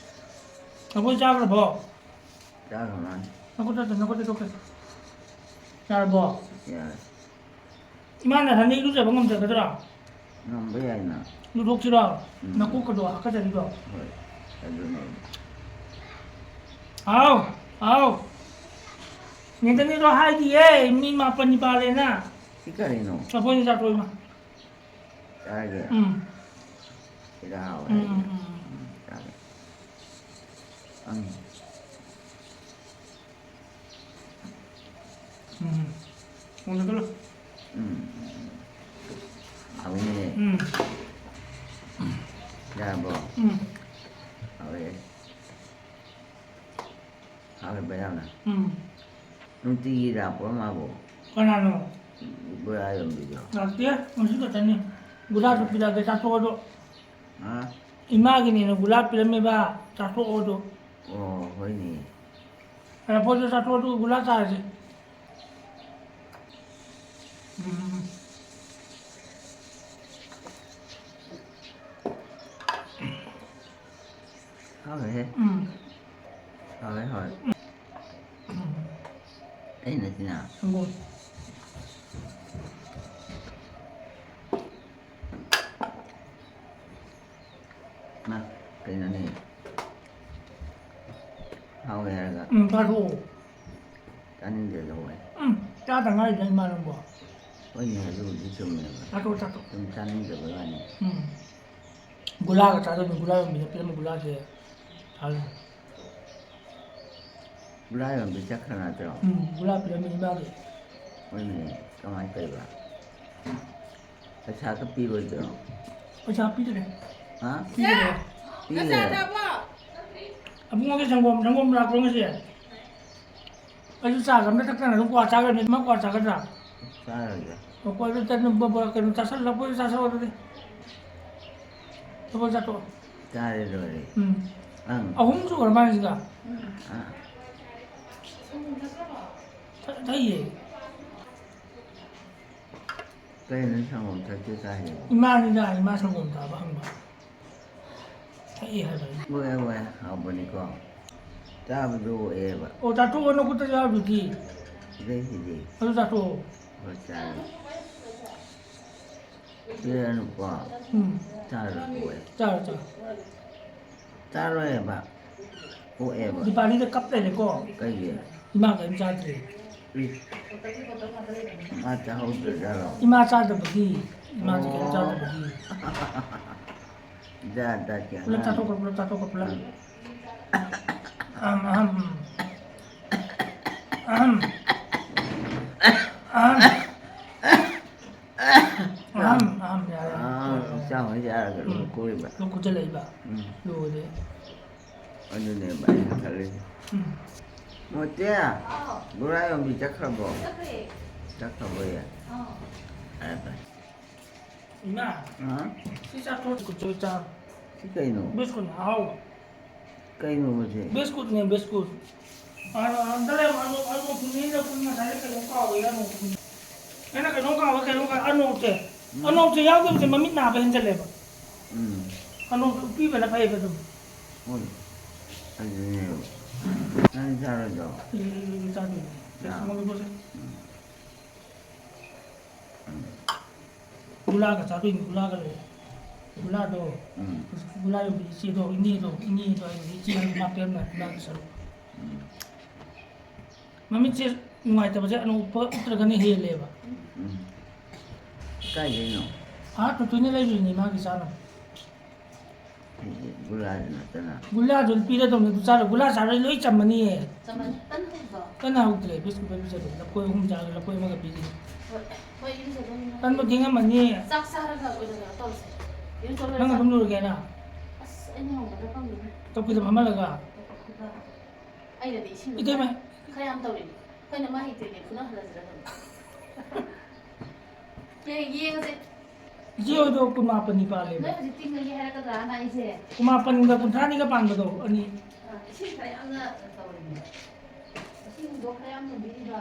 ꯂꯐꯣꯏ ꯆꯥꯈ꯭ꯔꯕꯣ? ꯆꯥꯈ꯭ꯔ ꯃꯥꯜꯂꯦ꯫ ꯅꯈꯨꯠꯇ ꯇꯧ, ꯅꯈꯨꯠꯇ ꯇꯧ꯫ ꯌꯥꯔꯕꯣ? ꯌꯥꯔꯦ꯫ ꯏꯃꯥꯅ ꯍꯟꯗꯛ ꯏꯔꯨꯖꯕ ꯉꯝꯖꯒꯗ꯭ꯔꯣ? ꯉꯝꯕ ꯌꯥꯏꯅ꯫ ꯂꯨꯊꯣꯛꯁꯤꯔꯣ? ꯎꯝ꯫ ꯅꯀꯣꯛꯀꯗꯣ ꯍꯥꯀꯠꯆꯔꯤꯗꯣ? ꯍꯣꯏ, ꯑꯗꯨꯅꯦ꯫ ꯍꯥꯎ, ꯍꯥꯎ꯫ ꯅꯦꯇꯅꯤꯗꯣ ꯍꯥꯏꯗꯤꯌꯦ, ꯃꯤ ꯃꯥꯄꯟꯅꯤ ꯄꯥꯜꯂꯦꯅ꯫ ꯁꯤ ꯀꯔꯤꯅꯣ? ꯂꯐꯣꯏꯅꯤ ꯆꯥꯊꯣꯛꯑꯣ ꯏꯃꯥ꯫ ꯆꯥꯔꯒꯦ? ꯎꯝ꯫ ꯁꯤꯗ ꯍꯥꯎꯋꯦ ꯎꯝ, ꯍꯥꯏꯁꯦ꯫ ꯎꯝ, ꯎꯝ꯫ ꯎꯝ, ꯆꯥꯒꯦ꯫ ꯎꯝ꯫ ꯎꯝ꯫ ꯎꯝ꯫ ꯍꯥꯎꯏꯅꯦ꯫ ꯎꯝ꯫ ꯌꯥꯔꯕꯣ? ꯎꯝ꯫ ꯍꯥꯎꯋꯦ꯫ ꯍꯥꯎꯋꯦꯕ ꯌꯥꯝꯅ꯫ ꯎꯝ꯫ ꯅꯨꯡꯇꯤꯒꯤ ꯂꯥꯛꯄ꯭ꯔꯣ ꯃꯥꯕꯣ? ꯀꯅꯥꯅꯣ? ꯕꯣꯔꯥ ꯌꯣꯟꯕꯤꯗꯣ? ꯂꯥꯛꯇꯦ, ꯉꯁꯤ ꯈꯛꯇꯅꯤ꯫ ꯒꯨꯂꯥꯁꯨ ꯄꯤꯔꯛꯑꯒꯦ, ꯆꯥꯊꯣꯛꯑꯣꯗꯣ꯫ ꯍꯥ? ꯏꯃꯥꯒꯤꯅꯦꯅ ꯒꯨꯂꯥ ꯄꯤꯔꯝꯃꯦꯕ, ꯆꯥꯊꯣꯛꯑꯣꯗꯣ꯫ ꯑꯣ, ꯍꯣꯏꯅꯦ꯫ ꯂꯐꯣꯏꯗꯣ ꯆꯥꯊꯣꯛꯑꯣ, ꯑꯗꯨꯒ ꯒꯨꯂꯥ ꯆꯥꯔꯁꯤ꯫ ꯎꯝ꯫ ꯍꯥꯎꯋꯦꯍꯦ꯫ ꯎꯝ꯫ ꯍꯥꯎꯋꯦ, ꯍꯥꯎꯋꯦ꯫ ꯎꯝ꯫ ꯑꯩꯅ ꯁꯤꯅ꯫ ꯁꯪꯒꯣꯝ꯫ ꯃꯥ, ꯀꯩꯅꯣꯅꯦ? ꯍꯥꯎꯋꯦ ꯍꯥꯏꯔꯒ꯫ ꯎꯝ, ꯆꯥꯊꯣꯛꯑꯣ꯫ ꯆꯥꯅꯤꯡꯗꯦꯗ ꯍꯣꯏ꯫ ꯎꯝ, ꯆꯥꯗ ꯉꯥꯏꯔꯤꯗ ꯏꯃꯥ ꯅꯪꯕꯣ꯫ ꯍꯣꯏꯅꯦ, ꯑꯗꯨꯕꯨꯗꯤ ꯆꯨꯝꯃꯦꯕ꯫ ꯆꯥꯊꯣꯛꯑꯣ, ꯆꯥꯊꯣꯛꯑꯣ꯫ ꯁꯨꯝ ꯆꯥꯅꯤꯡꯗꯕꯩ ꯋꯥꯅꯤ꯫ ꯎꯝ꯫ ꯒꯨꯂꯥꯒ ꯆꯥꯗꯣꯏꯅꯤ, ꯒꯨꯂꯥ ꯌꯣꯟꯕꯤꯅ ꯄꯤꯔꯝꯕ ꯒꯨꯂꯥꯁꯦ ꯆꯥꯗꯣꯏꯅꯤ꯫ ꯒꯨꯂꯥ ꯌꯣꯟꯕꯤ ꯆꯠꯈ꯭ꯔ ꯅꯠꯇ꯭ꯔꯣ? ꯎꯝ, ꯒꯨꯂꯥ ꯄꯤꯔꯝꯃꯤ ꯏꯃꯥꯒꯤ꯫ ꯍꯣꯏꯅꯦ, ꯀꯃꯥꯏꯅ ꯇꯧꯔꯤꯕ? ꯄꯩꯁꯥꯒ ꯄꯤꯔꯣꯏꯗ꯭ꯔꯣ? ꯄꯩꯁꯥ ꯄꯤꯗ꯭ꯔꯦ꯫ ꯍꯥ? ꯄꯤꯗ꯭ꯔꯦ꯫ ꯄꯤꯗ꯭ꯔꯦ? ꯑꯕꯨꯡꯉꯣꯒꯤ ꯁꯪꯒꯣꯝ, ꯁꯪꯒꯣꯝ ꯂꯥꯛꯄ꯭ꯔꯣ ꯉꯁꯤ? ꯑꯩꯁꯨ ꯆꯥꯒ ꯑꯝꯇ ꯊꯛꯇꯅ ꯑꯗꯨꯝ ꯀ꯭ꯋꯥ ꯆꯥꯈ꯭ꯔꯅꯤ꯫ ꯅꯪ ꯀ꯭ꯋꯥ ꯆꯥꯒꯗ꯭ꯔꯥ? ꯆꯥꯔꯣꯏꯗ꯫ ꯑꯣ, ꯀ꯭ꯋꯥꯗꯣ ꯆꯠ-, ꯀꯩꯅꯣ ꯆꯥꯁꯜꯂꯛꯄ ꯑꯣꯏꯗꯤ ꯆꯥꯁꯜꯂꯣ ꯑꯗꯨꯗꯤ꯫ ꯆꯠꯊꯣꯛ, ꯆꯠꯊꯣꯛ꯫ ꯆꯥꯔꯦ ꯂꯣꯏꯔꯦ꯫ ꯎꯝ꯫ ꯑꯪ꯫ ꯑꯍꯨꯝ ꯁꯨꯔ ꯃꯥꯜꯂꯦ ꯁꯤꯒ꯫ ꯑꯥ꯫ ꯊ-, ꯊꯛꯏꯌꯦ꯫ ꯀꯩꯅꯣ ꯁꯪꯒꯣꯝ ꯊꯛꯇꯦ ꯀꯥꯏ ꯍꯥꯏꯕ? ꯏꯃꯥꯅꯤꯗ, ꯏꯃꯥ ꯁꯪꯒꯣꯝ ꯆꯥꯕ ꯍꯪꯕ꯫ ꯊꯛꯏ ꯍꯥꯏꯕ ꯑꯩꯅ꯫ ꯍꯣꯏ, ꯍꯣꯏ, ꯍꯥꯎꯕꯅꯤꯀꯣ꯫ ꯆꯥꯕꯗꯣ ꯑꯣꯛꯑꯦꯕ꯫ ꯑꯣ, ꯆꯥꯊꯣꯛꯑꯣ, ꯅꯈꯨꯠꯇ ꯌꯥꯎꯔꯤꯗꯨꯗꯤ꯫ ꯁꯤꯗꯩꯁꯤꯗꯤ꯫ ꯑꯗꯨ ꯆꯥꯊꯣꯛꯑꯣ꯫ ꯍꯣꯏ, ꯆꯥꯔꯦ꯫ ꯄꯤꯔꯛꯑꯅꯨꯀꯣ꯫ ꯎꯝ꯫ ꯆꯥꯔꯣꯏꯀꯣ ꯑꯩ꯫ ꯆꯥꯔꯣ, ꯆꯥꯔꯣ꯫ ꯆꯥꯔꯣꯏꯕ꯫ ꯑꯣꯛꯑꯦꯕ꯫ ꯗꯤꯄꯥꯂꯤꯗ ꯀꯞ ꯂꯩꯔꯦꯀꯣ꯫ ꯀꯩꯒꯤ? ꯏꯃꯥ ꯀꯔꯤꯝ ꯆꯥꯗ꯭ꯔꯦ꯫ ꯏꯁ꯫ ꯃꯥ ꯆꯥꯍꯧꯗ꯭ꯔꯖꯥꯠꯂꯣ? ꯏꯃꯥ ꯆꯥꯗꯕꯒꯤ꯫ ꯏꯃꯥꯁꯦ ꯀꯔꯤꯝ ꯑꯣ꯫ ꯆꯥꯗꯕꯒꯤ꯫ ꯖꯥꯠ ꯖꯥꯠꯀꯤ ꯄꯨꯂꯞ ꯑꯉꯥꯡ꯫ ꯆꯥꯊꯣꯛꯈ꯭ꯔꯣ, ꯄꯨꯂꯞ ꯆꯥꯊꯣꯛꯈ꯭ꯔꯣ, ꯄꯨꯂꯞ꯫ ꯎꯝ꯫ ꯑꯍꯝ, ꯑꯍꯝ꯫ ꯑꯍꯝ꯫ ꯑꯍꯝ꯫ ꯑꯍꯝ, ꯑꯍꯝ, ꯌꯥꯔꯦ, ꯌꯥꯔꯦ꯫ ꯑꯥ, ꯌꯥꯔꯦ, ꯌꯥꯔꯦ꯫ ꯍꯛꯆꯥꯡ ꯍꯣꯏ ꯌꯥꯔꯒ ꯎꯝ꯫ ꯂꯣꯏ ꯀꯣꯏꯕ꯫ ꯂꯣꯛ ꯈꯨꯖꯜꯂꯛꯏꯕ꯫ ꯎꯝ꯫ ꯂꯣꯏꯔꯦ꯫ ꯑꯗꯨꯅꯦꯕ ꯑꯩꯅ ꯈꯜꯂꯤꯁꯦ꯫ ꯎꯝ꯫ ꯃꯣꯇꯦ, ꯍꯥꯎ꯫ ꯒꯨꯔꯥ ꯌꯣꯟꯕꯤ ꯆꯠꯈ꯭ꯔꯕꯣ? ꯆꯠꯈ꯭ꯔꯦ꯫ ꯆꯠꯈ꯭ꯔꯕꯣꯌꯦ? ꯑꯥ꯫ ꯐꯔꯦ, ꯐꯔꯦ꯫ ꯏꯃꯥ, ꯑꯥ? ꯁꯤ ꯆꯥꯊꯣꯛ, ꯀꯨꯆꯣꯏ ꯆꯥ꯫ ꯁꯤ ꯀꯩꯅꯣ? ꯕꯤꯁꯀꯨꯠꯅꯦ, ꯑꯍꯥꯎꯕ꯫ ꯀꯩꯅꯣ ꯃꯁꯤ? ꯕꯤꯁꯀꯨꯠꯅꯦ, ꯕꯤꯁꯀꯨꯠ꯫ ꯑꯥ, ꯑꯥ, ꯑꯝꯇ ꯂꯩꯔꯝꯃꯣ, ꯑꯅꯣꯛ, ꯑꯅꯣꯛ ꯄꯨꯅꯤꯅ ꯄꯨꯅꯤ ꯉꯁꯥꯏꯗ ꯀꯩꯅꯣꯝ ꯀꯥꯎꯕꯩ ꯑꯅꯣꯛ ꯄꯨꯅꯤ꯫ ꯑꯩꯅ ꯀꯩꯅꯣꯝ ꯀꯥꯎꯕ, ꯀꯩꯅꯣꯝ ꯀꯥꯎ-, ꯑꯅꯣꯛꯁꯦ꯫ ꯎꯝ꯫ ꯑꯅꯣꯛꯁꯦ ꯌꯥꯎꯗꯕꯁꯦ ꯃꯃꯤꯠ ꯅꯥꯕ ꯍꯦꯟꯖꯜꯂꯦꯕ꯫ ꯎꯝ꯫ ꯑꯅꯣꯛꯁꯦ ꯎꯞꯄꯤꯕꯅ ꯐꯩꯌꯦꯕ ꯑꯗꯨꯝ꯫ ꯍꯣꯏ, ꯑꯗꯨꯅꯦꯕ꯫ ꯅꯪ ꯆꯥꯔꯣꯏꯗ꯭ꯔꯣ? ꯑꯩ ꯆꯥꯗꯣꯏꯅꯦ꯫ ꯆꯥ꯫ ꯁꯪꯒꯣꯝ ꯂꯨꯀꯣꯁꯦ꯫ ꯎꯝ꯫ ꯎꯝ꯫ ꯒꯨꯂꯥꯒ ꯆꯥꯗꯣꯏꯅꯤ, ꯒꯨꯂꯥꯒ ꯂꯩ꯫ ꯒꯨꯂꯥꯗꯣ, ꯎꯝ꯫ ꯒꯨꯂꯥ ꯌꯣꯟꯕꯤ ꯏꯆꯦꯗꯣ, ꯏꯅꯦꯗꯣ, ꯏꯅꯦꯗꯣ ꯍꯥꯏꯕꯗꯤ ꯏꯆꯦ ꯍꯥꯏꯕꯗꯤ ꯃꯥ ꯄꯤꯔꯝꯃꯦ, ꯒꯨꯂꯥꯒꯤ ꯁꯔꯨꯛ꯫ ꯎꯝ꯫ ꯃꯃꯤꯠꯁꯦ ꯅꯨꯡꯉꯥꯏꯇꯕꯁꯦ ꯑꯅꯣꯛ ꯎꯞꯄ ꯎꯞꯇ꯭ꯔꯒꯅ ꯍꯦꯜꯂꯦꯕ꯫ ꯎꯝ꯫ ꯀꯥꯏꯗꯩꯅꯣ? ꯑꯥ, ꯇꯣꯇꯣꯏꯅ ꯂꯩꯔꯨꯏꯅꯦ ꯃꯥꯒꯤ ꯆꯥꯅꯕ꯫ ꯑꯩꯗꯤ ꯒꯨꯂꯥꯁꯤ ꯅꯠꯇꯅ꯫ ꯒꯨꯂꯥꯗꯨ ꯄꯤꯔꯗꯧꯅꯤ, ꯑꯗꯨ ꯆꯥꯔꯣ꯫ ꯒꯨꯂꯥ ꯆꯥꯔꯗꯤ ꯂꯣꯏ ꯆꯝꯃꯅꯤꯌꯦ꯫ ꯆꯝꯃꯅꯤ꯫ ꯇꯟ ꯍꯧꯕ꯭ꯔꯣ? ꯇꯟ ꯍꯧꯗ꯭ꯔꯦ, ꯕꯤꯁꯀꯨꯠ ꯈꯔ ꯄꯤꯖꯔꯦ꯫ ꯂꯐꯣꯏ ꯑꯍꯨꯝ ꯆꯥꯔꯒ ꯂꯐꯣꯏ ꯑꯃꯒ ꯄꯤꯔꯤ꯫ ꯍꯣꯏ, ꯍꯣꯏ, ꯏꯔꯨꯖꯗꯧꯅꯤ꯫ ꯇꯟꯕꯨ ꯊꯦꯡꯉꯝꯃꯅꯤ꯫ ꯆꯥꯛ ꯆꯥꯔꯒ ꯑꯣꯏꯅ ꯀꯩꯅꯣ ꯇꯧꯔꯁꯦ꯫ ꯏꯔꯨꯖ ꯂꯣꯏꯔ ꯅꯪ ꯆꯥ-, ꯑꯗꯨꯝ ꯂꯣꯏꯔꯒꯦ ꯍꯥꯏꯔꯣ? ꯑꯁ, ꯑꯩꯅ ꯉꯝꯒꯗ꯭ꯔꯥ ꯈꯪꯗꯦꯅꯦ꯫ ꯆꯧꯀ꯭ꯔꯤꯗ ꯐꯝꯍꯜꯂꯒ? ꯑꯩꯅꯗꯤ ꯏꯁꯤꯡꯗꯣ ꯏꯇꯩꯃ꯫ ꯈꯔ ꯌꯥꯝ ꯇꯧꯔꯤꯅꯦ꯫ ꯑꯩꯈꯣꯏꯅ ꯃꯥ ꯍꯩꯇ꯭ꯔꯤꯅꯦ, ꯐꯨꯅꯍꯜꯂꯁꯤꯔ ꯈꯪꯗꯦ꯫ ꯌꯦ-, ꯌꯦꯡꯉꯁꯦ꯫ ꯏꯆꯦ ꯍꯣꯏꯗꯣ ꯀꯨꯟꯃꯥꯄꯟꯅꯤ ꯄꯥꯜꯂꯦꯕ꯫ ꯅꯣꯏ ꯍꯧꯖꯤꯛ ꯇꯤꯡꯉꯒꯦ ꯍꯥꯏꯔꯛꯀꯗ꯭ꯔꯥꯅ ꯑꯩꯁꯦ꯫ ꯀꯨꯟꯃꯥꯄꯟꯒ ꯀꯨꯟꯊ꯭ꯔꯥꯅꯤꯒ ꯄꯥꯟꯕꯗꯣ, ꯑꯅꯤ꯫ ꯑ, ꯏꯁꯤꯡ ꯈꯔ ꯌꯥꯝꯅ ꯇꯧꯔꯤꯅꯦ꯫ ꯏꯁꯤꯡꯗꯣ ꯈꯔ ꯌꯥꯝ ꯊꯝꯕꯤꯔꯤꯕ꯫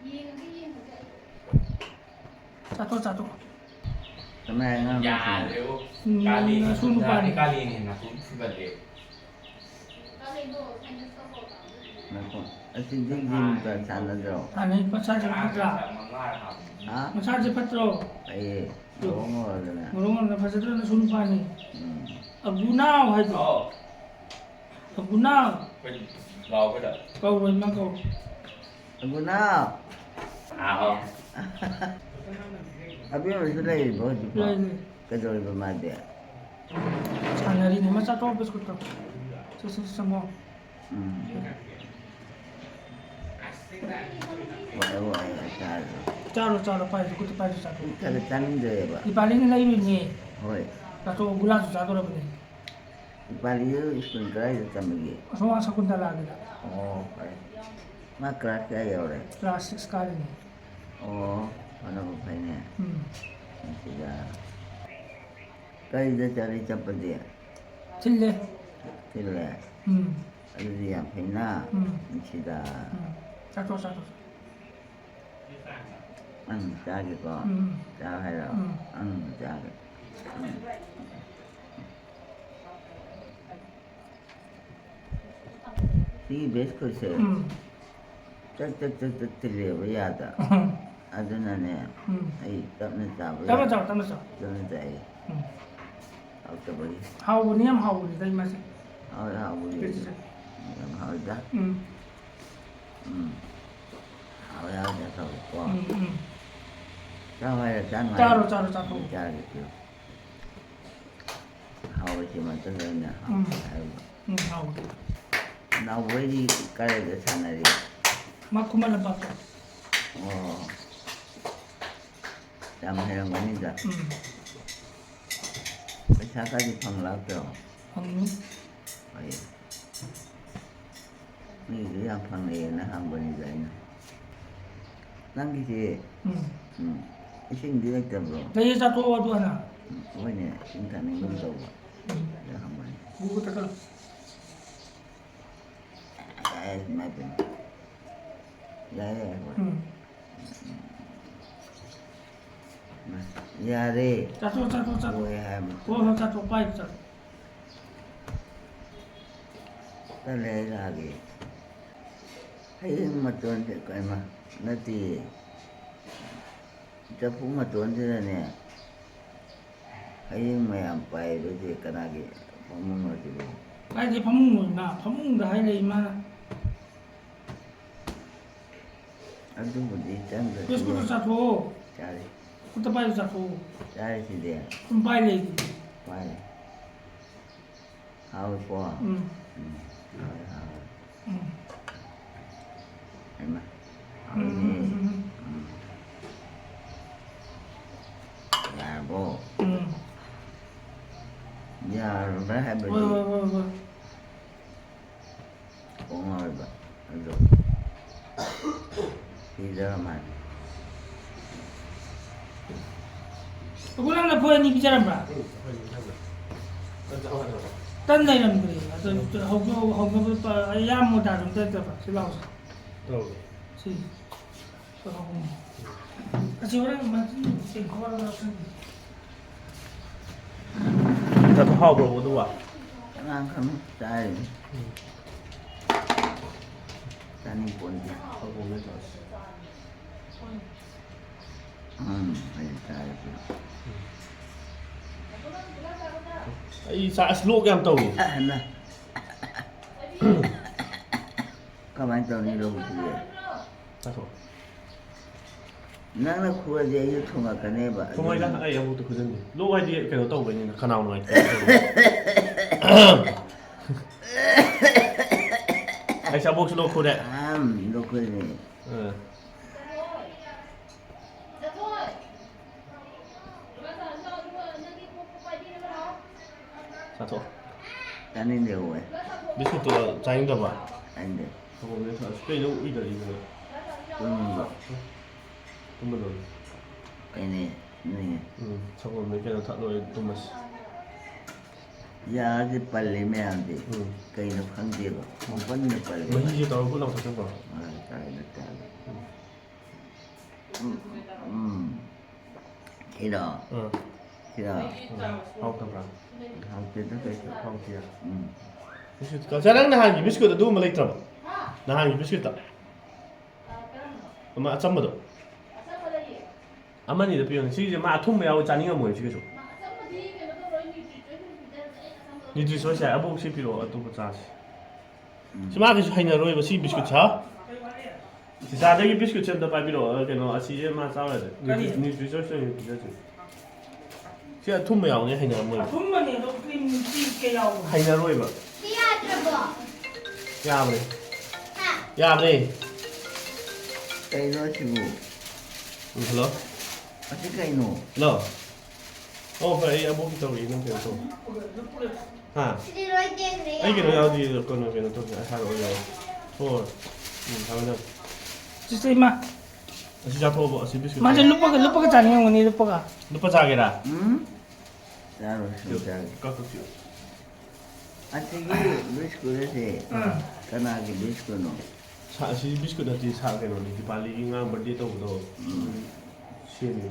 ꯌꯦꯡꯉꯒꯦ, ꯌꯦꯡꯉꯒꯦ ꯑꯩ꯫ ꯆꯥꯊꯣꯛ, ꯆꯥꯊꯣꯛ꯫ ꯀꯅꯥꯏ ꯑꯉꯥꯡꯅꯣ ꯁꯤꯅ? ꯌꯥꯔꯦꯕꯣ꯫ ꯎꯝ, ꯀꯥꯂꯦꯟꯒꯤ ꯅꯁꯨ ꯅꯨꯄꯥꯅꯤ꯫ ꯈꯨꯟꯗꯥꯅꯤ, ꯀꯥꯂꯦꯟꯒꯤ ꯅꯥꯇꯣꯟ ꯐꯨꯟꯒꯠꯂꯦ꯫ ꯉꯥꯏꯈꯣ꯫ ꯑꯁꯤꯗꯤ ꯖꯤꯝꯒ ꯁꯥꯟꯅꯗ꯭ꯔꯣ? ꯁꯥꯟꯅꯩ, ꯃꯁꯥꯁꯦ ꯐꯠꯇ꯭ꯔꯥ? ꯍꯥ? ꯃꯁꯥꯁꯦ ꯐꯠꯇ꯭ꯔꯣ? ꯐꯩꯌꯦ꯫ ꯉꯧꯔꯣꯛ ꯉꯧꯔꯗꯅ꯫ ꯉꯧꯔꯣꯛ ꯉꯧꯔꯗꯅ ꯐꯖꯗ꯭ꯔꯣ ꯅꯁꯨ ꯅꯨꯄꯥꯅꯤ? ꯎꯝ꯫ ꯑꯕꯨꯅꯥꯎ ꯍꯥꯏꯗꯣ꯫ ꯍꯥꯎ꯫ ꯑꯕꯨꯅꯥꯎ꯫ ꯑꯩꯈꯣꯏ ꯂꯥꯎꯒꯗ꯫ ꯀꯧꯔꯣ, ꯏꯃꯥ ꯀꯧꯔꯣ꯫ ꯑꯕꯨꯅꯥꯎ꯫ ꯍꯥꯎ꯫ ꯑꯕꯦꯝꯃꯁꯨ ꯂꯩꯔꯤꯕꯣ ꯍꯧꯖꯤꯛꯐꯥꯎ? ꯂꯩ, ꯂꯩ꯫ ꯀꯩꯗꯧꯔꯤꯕ ꯃꯥꯗꯤ? ꯁꯥꯟꯅꯔꯤꯅꯦ, ꯃꯆꯥ ꯇꯣ ꯕꯤꯁꯀꯨꯠꯇꯣ꯫ ꯁꯦ, ꯁꯦ, ꯁꯦ, ꯆꯪꯉꯣ꯫ ꯎꯝ꯫ ꯋꯥꯏ, ꯋꯥꯏ, ꯋꯥꯏ, ꯆꯥꯔꯣ꯫ ꯆꯥꯔꯣ, ꯆꯥꯔꯣ, ꯄꯥꯏꯔꯣ, ꯈꯨꯠꯇ ꯄꯥꯏꯔꯣ, ꯆꯥꯔꯣ꯫ ꯈꯔ ꯆꯥꯅꯤꯡꯗ꯭ꯔꯦꯕ꯫ ꯗꯤꯄꯥꯂꯤꯅ ꯂꯩꯔꯨꯏꯅꯦ꯫ ꯍꯣꯏ꯫ ꯆꯥꯊꯣꯛꯑꯣ, ꯒꯨꯂꯥꯁꯨ ꯆꯥꯗꯣꯔꯕꯅꯦ꯫ ꯗꯤꯄꯥꯂꯤꯗꯨ ꯁ꯭ꯀꯨꯜ ꯀꯗꯥꯏꯗ ꯇꯝꯃꯤꯒꯦ? ꯑꯁꯣꯝ ꯁꯀꯨꯟꯇꯂꯥꯒꯤꯗ꯫ ꯑꯣ, ꯐꯔꯦ꯫ ꯃꯥ ꯀ꯭ꯂꯥꯁ ꯀꯌꯥ ꯌꯧꯔꯦ? ꯀ꯭ꯂꯥꯁ ꯁꯤꯛꯁ ꯀꯥꯔꯤꯅꯦ꯫ ꯑꯣ, ꯍꯣꯠꯅꯕ ꯐꯩꯅꯦ꯫ ꯎꯝ꯫ ꯅꯨꯡꯁꯤꯗ꯫ ꯀꯔꯤꯗ ꯆꯠꯂꯤ ꯆꯠꯄꯗꯤ? ꯊꯤꯜꯂꯦ꯫ ꯊꯤꯜꯂꯦ? ꯎꯝ꯫ ꯑꯗꯨꯗꯤ ꯌꯥꯝ ꯐꯩꯅ꯫ ꯎꯝ꯫ ꯅꯨꯡꯁꯤꯗ꯫ ꯎꯝ꯫ ꯆꯠꯊꯣꯛ, ꯆꯠꯊꯣꯛ꯫ ꯅꯪ ꯆꯥꯒꯦꯀꯣ? ꯎꯝ꯫ ꯆꯥꯎ ꯍꯥꯏꯔꯣ? ꯎꯝ꯫ ꯎꯝ, ꯆꯥꯒꯦ꯫ ꯎꯝ꯫ ꯁꯤꯒꯤ ꯕꯤꯁꯀꯨꯠꯁꯦ ꯎꯝ꯫ ꯆꯠ, ꯆꯠ, ꯆꯠ, ꯆꯠ ꯊꯤꯜꯂꯦꯕ ꯌꯥꯗ꯫ ꯎꯝ꯫ ꯑꯗꯨꯅꯅꯦ, ꯎꯝ꯫ ꯑꯩ ꯇꯞꯅ ꯆꯥꯕ ꯇꯞꯅ ꯌꯥꯗꯦ꯫ ꯆꯥꯎ, ꯇꯞꯅ ꯆꯥꯎ꯫ ꯇꯞꯅ ꯆꯥꯏꯌꯦ꯫ ꯎꯝ꯫ ꯍꯥꯎꯇꯕꯒꯤ꯫ ꯍꯥꯎꯕꯅꯤ, ꯌꯥꯝ ꯍꯥꯎꯕꯅꯤꯗ ꯏꯃꯥꯁꯦ꯫ ꯍꯥꯎꯋꯦ, ꯍꯥꯎꯕꯅꯤ꯫ ꯄꯤꯛꯄꯁꯦ꯫ ꯌꯥꯝ ꯍꯥꯎꯋꯤꯗ꯫ ꯎꯝ꯫ ꯎꯝ꯫ ꯍꯥꯎꯋꯦ, ꯍꯥꯎꯋꯦ, ꯆꯥꯊꯣꯛꯑꯣꯀꯣ꯫ ꯎꯝ, ꯎꯝ꯫ ꯆꯥꯎ ꯍꯥꯏꯔ ꯆꯥꯅꯨ ꯍꯥꯏꯔ? ꯆꯥꯔꯣ, ꯆꯥꯔꯣ, ꯆꯥꯊꯣꯛꯑꯣ꯫ ꯆꯥꯔꯒꯦ, ꯆꯥꯔꯒꯦ꯫ ꯍꯥꯎꯋꯦ, ꯁꯤ ꯃꯇꯝꯗ ꯑꯩꯅ ꯎꯝ꯫ ꯍꯥꯎꯋꯦ ꯍꯥꯏꯕ꯫ ꯎꯝ, ꯍꯥꯎꯋꯦ꯫ ꯅꯥꯎꯕꯣꯏꯗꯤ ꯀꯗꯥꯏꯗ ꯁꯥꯟꯅꯔꯤ? ꯃꯥ ꯈꯨꯃꯟ ꯂꯝꯄꯥꯛꯇ꯫ ꯑꯣ꯫ ꯌꯥꯝ ꯍꯩꯔꯝꯒꯅꯤꯗ꯫ ꯎꯝ꯫ ꯄꯩꯁꯥ ꯈꯔꯗꯤ ꯐꯪ ꯂꯥꯛꯇ꯭ꯔꯣ? ꯐꯪꯉꯤ꯫ ꯐꯩꯌꯦ꯫ ꯃꯤꯒꯤꯗꯤ ꯌꯥꯝ ꯐꯪꯅꯩꯌꯦꯅ ꯍꯪꯕꯅꯤꯗ ꯑꯩꯅ꯫ ꯅꯪꯒꯤꯁꯦ, ꯎꯝ꯫ ꯎꯝ, ꯏꯁꯤꯡꯗꯤ ꯂꯩꯇꯕ꯭ꯔꯣ? ꯂꯩꯌꯦ, ꯆꯥꯊꯣꯛꯑꯣ ꯑꯗꯨ ꯍꯥꯟꯅ꯫ ꯎꯝ, ꯍꯣꯏꯅꯦ, ꯏꯁꯤꯡ ꯊꯛꯅꯤꯡꯒꯨꯝ ꯇꯧꯕ꯫ ꯎꯝ꯫ ꯑꯗ ꯍꯪꯕꯅꯤ꯫ ꯒꯨꯒꯜꯗ ꯀꯛ-, ꯑꯦ, ꯏꯃꯥꯏ ꯄꯦꯝꯃ꯫ ꯌꯥꯔꯦ, ꯌꯥꯔꯦ, ꯍꯣꯏ꯫ ꯎꯝ꯫ ꯌꯥꯔꯦ꯫ ꯆꯥꯊꯣꯛ, ꯆꯥꯊꯣꯛ, ꯆꯥꯊꯣꯛ꯫ ꯍꯣꯏ ꯍꯥꯏꯕ꯫ ꯍꯣꯏ, ꯍꯣꯏ, ꯆꯥꯊꯣꯛ, ꯄꯥꯏ, ꯆꯥꯊꯣꯛ꯫ ꯇꯜꯂꯦ, ꯑꯩ ꯂꯥꯛꯑꯒꯦ꯫ ꯍꯌꯦꯡ ꯃꯇꯣꯟꯁꯦ ꯀꯩꯅꯣ ꯅꯠꯇꯦꯌꯦ꯫ ꯆꯐꯨ ꯃꯇꯣꯟꯁꯤꯗꯅꯦ, ꯍꯌꯦꯡ ꯃꯌꯥꯝ ꯄꯥꯏꯕꯁꯦ ꯀꯅꯥꯒꯤ ꯐꯃꯨꯡꯅꯣ ꯁꯤꯕꯣ? ꯀꯥꯏꯗꯩ ꯐꯃꯨꯡꯅꯣ ꯏꯃꯥ? ꯐꯃꯨꯡꯗ ꯍꯥꯏ ꯂꯩ ꯏꯃꯥꯅ꯫ ꯑꯗꯨꯕꯨꯗꯤ ꯆꯪꯗ꯭ꯔꯁꯨ ꯕꯤꯁꯀꯨꯠꯇꯣ ꯌꯥꯏ꯫ ꯆꯥꯊꯣꯛꯑꯣ꯫ ꯆꯥꯔꯦ꯫ ꯈꯨꯠꯇ ꯄꯥꯏꯔ ꯆꯥꯊꯣꯛꯑꯣ꯫ ꯆꯥꯔꯦ ꯁꯤꯗꯤ꯫ ꯁꯨꯝ ꯄꯥꯏ ꯂꯩꯗꯨꯗꯤ꯫ ꯄꯥꯏꯔꯦ꯫ ꯍꯥꯎꯏꯀꯣ? ꯎꯝ꯫ ꯎꯝ꯫ ꯍꯥꯎꯋꯦ, ꯍꯥꯎꯋꯦ꯫ ꯎꯝ꯫ ꯍꯩꯃꯥ꯫ ꯎꯝ, ꯍꯥꯎꯋꯤꯅꯦ꯫ ꯎꯝ, ꯎꯝ, ꯎꯝ꯫ ꯎꯝ꯫ ꯌꯥꯔꯕꯣ? ꯎꯝ꯫ ꯌꯥꯔꯕ꯭ꯔꯥ ꯍꯥꯏꯕꯗꯤ? ꯍꯣꯏ, ꯍꯣꯏ, ꯍꯣꯏ, ꯍꯣꯏ꯫ ꯀꯣꯛ ꯉꯥꯎꯔꯤꯕ ꯑꯗꯣ ꯄꯤꯖꯔꯝꯃꯅꯤ꯫ ꯑꯩꯈꯣꯏ ꯅꯪ ꯂꯐꯣꯏ ꯑꯅꯤ ꯄꯤꯖꯔꯝꯕ꯭ꯔꯥ? ꯇꯟ ꯂꯩꯔꯝꯗ꯭ꯔꯦ꯫ ꯑꯗꯣ ꯍꯧꯖꯤꯛ ꯍꯧꯅꯕ ꯄ-, ꯑꯩ ꯌꯥꯝ ꯃꯣꯇꯥ ꯑꯗꯨꯝ ꯇꯧꯔꯛꯇꯕ꯫ ꯁꯤ ꯂꯥꯎꯁꯦ꯫ ꯇꯧꯔꯦ꯫ ꯁꯤ꯫ ꯁꯤ ꯍꯧꯅꯤ꯫ ꯑꯁꯤ ꯍꯣꯔꯦꯟ ꯃꯆꯤꯟ ꯇꯦꯡꯀꯣꯠ ꯑꯃ ꯂꯧꯁꯟꯒꯦ꯫ ꯆꯥꯛꯇꯣ ꯍꯥꯎꯕ꯭ꯔꯣ ꯑꯗꯨꯕꯣ? ꯑꯉꯥꯡ ꯈꯔ ꯆꯥꯔꯤꯅꯤ꯫ ꯆꯥꯅꯤꯡ ꯄꯣꯟꯗꯦ꯫ ꯍꯥꯎꯕꯅꯦ ꯇꯧꯔꯤꯁꯦ꯫ ꯎꯝ, ꯑꯩ ꯆꯥꯔꯤꯁꯦ꯫ ꯑꯩ ꯆꯥ-, ꯑꯁ, ꯂꯣꯛ ꯌꯥꯝ ꯇꯧꯏ꯫ ꯑꯍꯟꯅ꯫ ꯀꯃꯥꯏꯅ ꯇꯧꯅꯤ ꯂꯣꯛꯁꯤꯗꯤ? ꯆꯥꯊꯣꯛ꯫ ꯅꯪꯅ ꯈꯨꯔꯗꯤ ꯑꯩꯁꯨ ꯊꯨꯡꯉꯛꯀꯅꯦꯕ꯫ ꯊꯨꯡꯉꯣꯏꯗ, ꯑꯗꯨꯅ ꯑꯩ ꯑꯃꯨꯛꯇ ꯈꯨꯖꯟꯗꯦ꯫ ꯂꯣꯛ ꯍꯥꯏꯗꯤ ꯀꯩꯅꯣ ꯇꯧꯕꯩꯅꯤꯅ, ꯈꯅꯥꯎ ꯅꯨꯡꯉꯥꯏꯇꯦ꯫ ꯑꯩ ꯁꯥꯕꯣꯛꯁꯨ ꯂꯣꯛ ꯈꯨꯔꯦ꯫ ꯑꯝ, ꯂꯣꯛ ꯈꯨꯔꯦ꯫ ꯑ꯫ ꯆꯥꯊꯣꯛ꯫ ꯆꯥꯅꯤꯡꯗꯦ ꯍꯣꯏ꯫ ꯕꯤꯁꯀꯨꯠꯇꯣ ꯆꯥꯅꯤꯡꯗꯕ? ꯆꯥꯅꯤꯡꯗꯦ꯫ ꯁꯪꯒꯣꯝꯗ ꯊꯛꯑꯁꯤ꯫ ꯀꯩꯅꯣ ꯎꯏꯗꯔꯤꯗꯨꯅ? ꯇꯨꯝꯅꯤꯡꯕ꯫ ꯇꯨꯝꯃꯗꯧꯅꯤ꯫ ꯀꯩꯅꯦ? ꯇꯨꯝꯅꯤꯡꯉꯦ꯫ ꯎꯝ, ꯁꯪꯒꯣꯝꯗ ꯀꯩꯅꯣ ꯊꯛꯂꯣꯏꯔꯦ ꯇꯨꯝꯃꯁꯤ꯫ ꯌꯥꯁꯦ ꯄꯜꯂꯤ ꯃꯌꯥꯝꯁꯦ꯫ ꯎꯝ꯫ ꯀꯩꯅꯣ ꯈꯪꯗꯦꯕ꯫ ꯄꯪꯄꯟꯗ ꯄꯜꯂꯦꯕ꯫ ꯃꯍꯤꯁꯦ ꯇꯧꯔ ꯄꯨꯂꯞ ꯊꯛꯆꯟꯕ꯭ꯔꯣ? ꯑꯥ, ꯇꯥꯏꯅ ꯇꯥꯏꯅ꯫ ꯎꯝ꯫ ꯎꯝ꯫ ꯁꯤꯔꯣ? ꯑꯥ꯫ ꯁꯤꯔꯣ? ꯎꯝ꯫ ꯍꯥꯎꯇꯕ꯭ꯔꯥ? ꯍꯥꯎꯇꯦꯗ ꯀꯩꯁꯨ꯫ ꯍꯥꯎꯇꯦ꯫ ꯎꯝ꯫ ꯕꯤꯁꯀꯨꯠ ꯀꯛꯁꯦ꯫ ꯅꯪ ꯅꯍꯥꯟꯒꯤ ꯕꯤꯁꯀꯨꯠ ꯑꯗꯨꯒꯨꯝꯕ ꯂꯩꯇ꯭ꯔꯕꯣ? ꯅꯍꯥꯟꯒꯤ ꯕꯤꯁꯀꯨꯠꯇꯣ? ꯑꯃ ꯑꯆꯝꯕꯗꯣ? ꯑꯃꯅꯤꯗ ꯄꯤꯌꯨꯅꯦ꯫ ꯁꯤꯒꯤꯁꯦ ꯃꯥ ꯑꯊꯨꯝꯕ ꯌꯥꯎꯕ ꯆꯥꯅꯤꯡꯉꯝꯃꯣꯏ ꯁꯤ ꯀꯩꯁꯨ꯫ ꯅ꯭ꯌꯨꯇ꯭ꯔꯤꯆꯣꯏꯁ ꯌꯥꯏ꯫ ꯑꯕꯣꯛ ꯁꯤ ꯄꯤꯔꯛꯑꯣ, ꯑꯇꯣꯞꯄ ꯆꯥꯁꯤ꯫ ꯎꯝ꯫ ꯁꯤ ꯃꯥ ꯀꯩꯁꯨ ꯍꯩꯅꯔꯣꯏꯕ ꯁꯤ ꯕꯤꯁꯀꯨꯠꯁꯦ, ꯍꯥ? ꯆꯤꯆꯥꯗꯒꯤ ꯕꯤꯁꯀꯨꯠꯁꯦ ꯑꯝꯇ ꯄꯥꯏꯕꯤꯔꯛꯑꯣ꯫ ꯀꯩꯅꯣ, ꯑꯁꯤꯁꯦ ꯃꯥ ꯆꯥꯔꯣꯏꯗ꯫ ꯀꯔꯤ? ꯅ꯭ꯌꯨꯇ꯭ꯔꯤꯆꯣꯏꯁ ꯑꯣꯏꯅ ꯄꯤꯖꯁꯤ꯫ ꯁꯤ ꯑꯊꯨꯝꯕ ꯌꯥꯎꯕꯅꯦ, ꯍꯩꯅꯔꯝꯃꯣꯏꯕ꯫ ꯑꯊꯨꯝꯕꯅꯦ ꯑꯗꯣ ꯀ꯭ꯔꯤꯝ ꯆꯤꯁ ꯀꯌꯥ ꯌꯥꯎꯕ? ꯁꯤ ꯌꯥꯗ꯭ꯔꯕꯣ? ꯌꯥꯕꯅꯦ꯫ ꯍꯥ? ꯌꯥꯕꯅꯦ꯫ ꯀꯩꯅꯣ ꯁꯤꯕꯨ? ꯎꯝ, ꯍꯜꯂꯣ꯫ ꯑꯁꯤ ꯀꯩꯅꯣ? ꯍꯜꯂꯣ꯫ ꯑꯣ, ꯐꯔꯦ, ꯑꯩ ꯑꯕꯣꯛꯀꯤ ꯇꯧꯔꯛꯏ, ꯅꯪ ꯀꯩꯅꯣ ꯇꯧ꯫ ꯍꯥ? ꯁꯤꯗꯤ ꯂꯣꯏ ꯇꯦꯛꯈ꯭ꯔꯦ, ꯑꯩ ꯀꯩꯅꯣ ꯌꯥꯔꯦ꯫ ꯌꯥꯎꯗꯤ, ꯀꯩꯅꯣ, ꯀꯩꯅꯣ ꯇꯧꯁꯦ, ꯑꯩ ꯍꯥꯏꯔꯛꯑꯣ, ꯌꯥꯔꯦ꯫ ꯍꯣꯏ, ꯍꯣꯏ꯫ ꯎꯝ, ꯊꯝꯃꯦ, ꯊꯝꯃꯦ꯫ ꯁꯤꯁꯦ ꯏꯃꯥ꯫ ꯑꯁꯤ ꯆꯥꯊꯣꯛꯑꯕꯣ? ꯑꯁꯤ ꯕꯤꯁꯀꯨꯠ ꯃꯥꯁꯦ ꯆꯥ-, ꯂꯨꯞꯄꯒ, ꯂꯨꯞꯄꯒ ꯆꯥꯅꯤꯡꯉꯝꯒꯅꯤ, ꯂꯨꯞꯄꯒ꯫ ꯂꯨꯞꯄ ꯆꯥꯒꯦꯔꯥ? ꯎꯝ? ꯆꯥꯔꯣꯏ, ꯁꯨꯝ ꯆꯥꯒꯦ꯫ ꯀꯛ, ꯀꯛ, ꯀꯛ꯫ ꯑꯁꯤꯒꯤ ꯕꯤꯁꯀꯨꯠ ꯑꯁꯦ ꯑꯥ꯫ ꯀꯅꯥꯒꯤ ꯕꯤꯁꯀꯨꯠꯅꯣ? ꯁꯥ-, ꯑꯁꯤ ꯕꯤꯁꯀꯨꯠ ꯅꯠꯇꯦ, ꯁꯥ ꯀꯩꯅꯣꯅꯤ, ꯗꯤꯄꯥꯂꯤꯒꯤ ꯉꯔꯥꯡ ꯕꯥꯔꯗꯦ ꯇꯧꯕꯗꯣ꯫ ꯎꯝ꯫ ꯁꯦꯝꯃꯤ꯫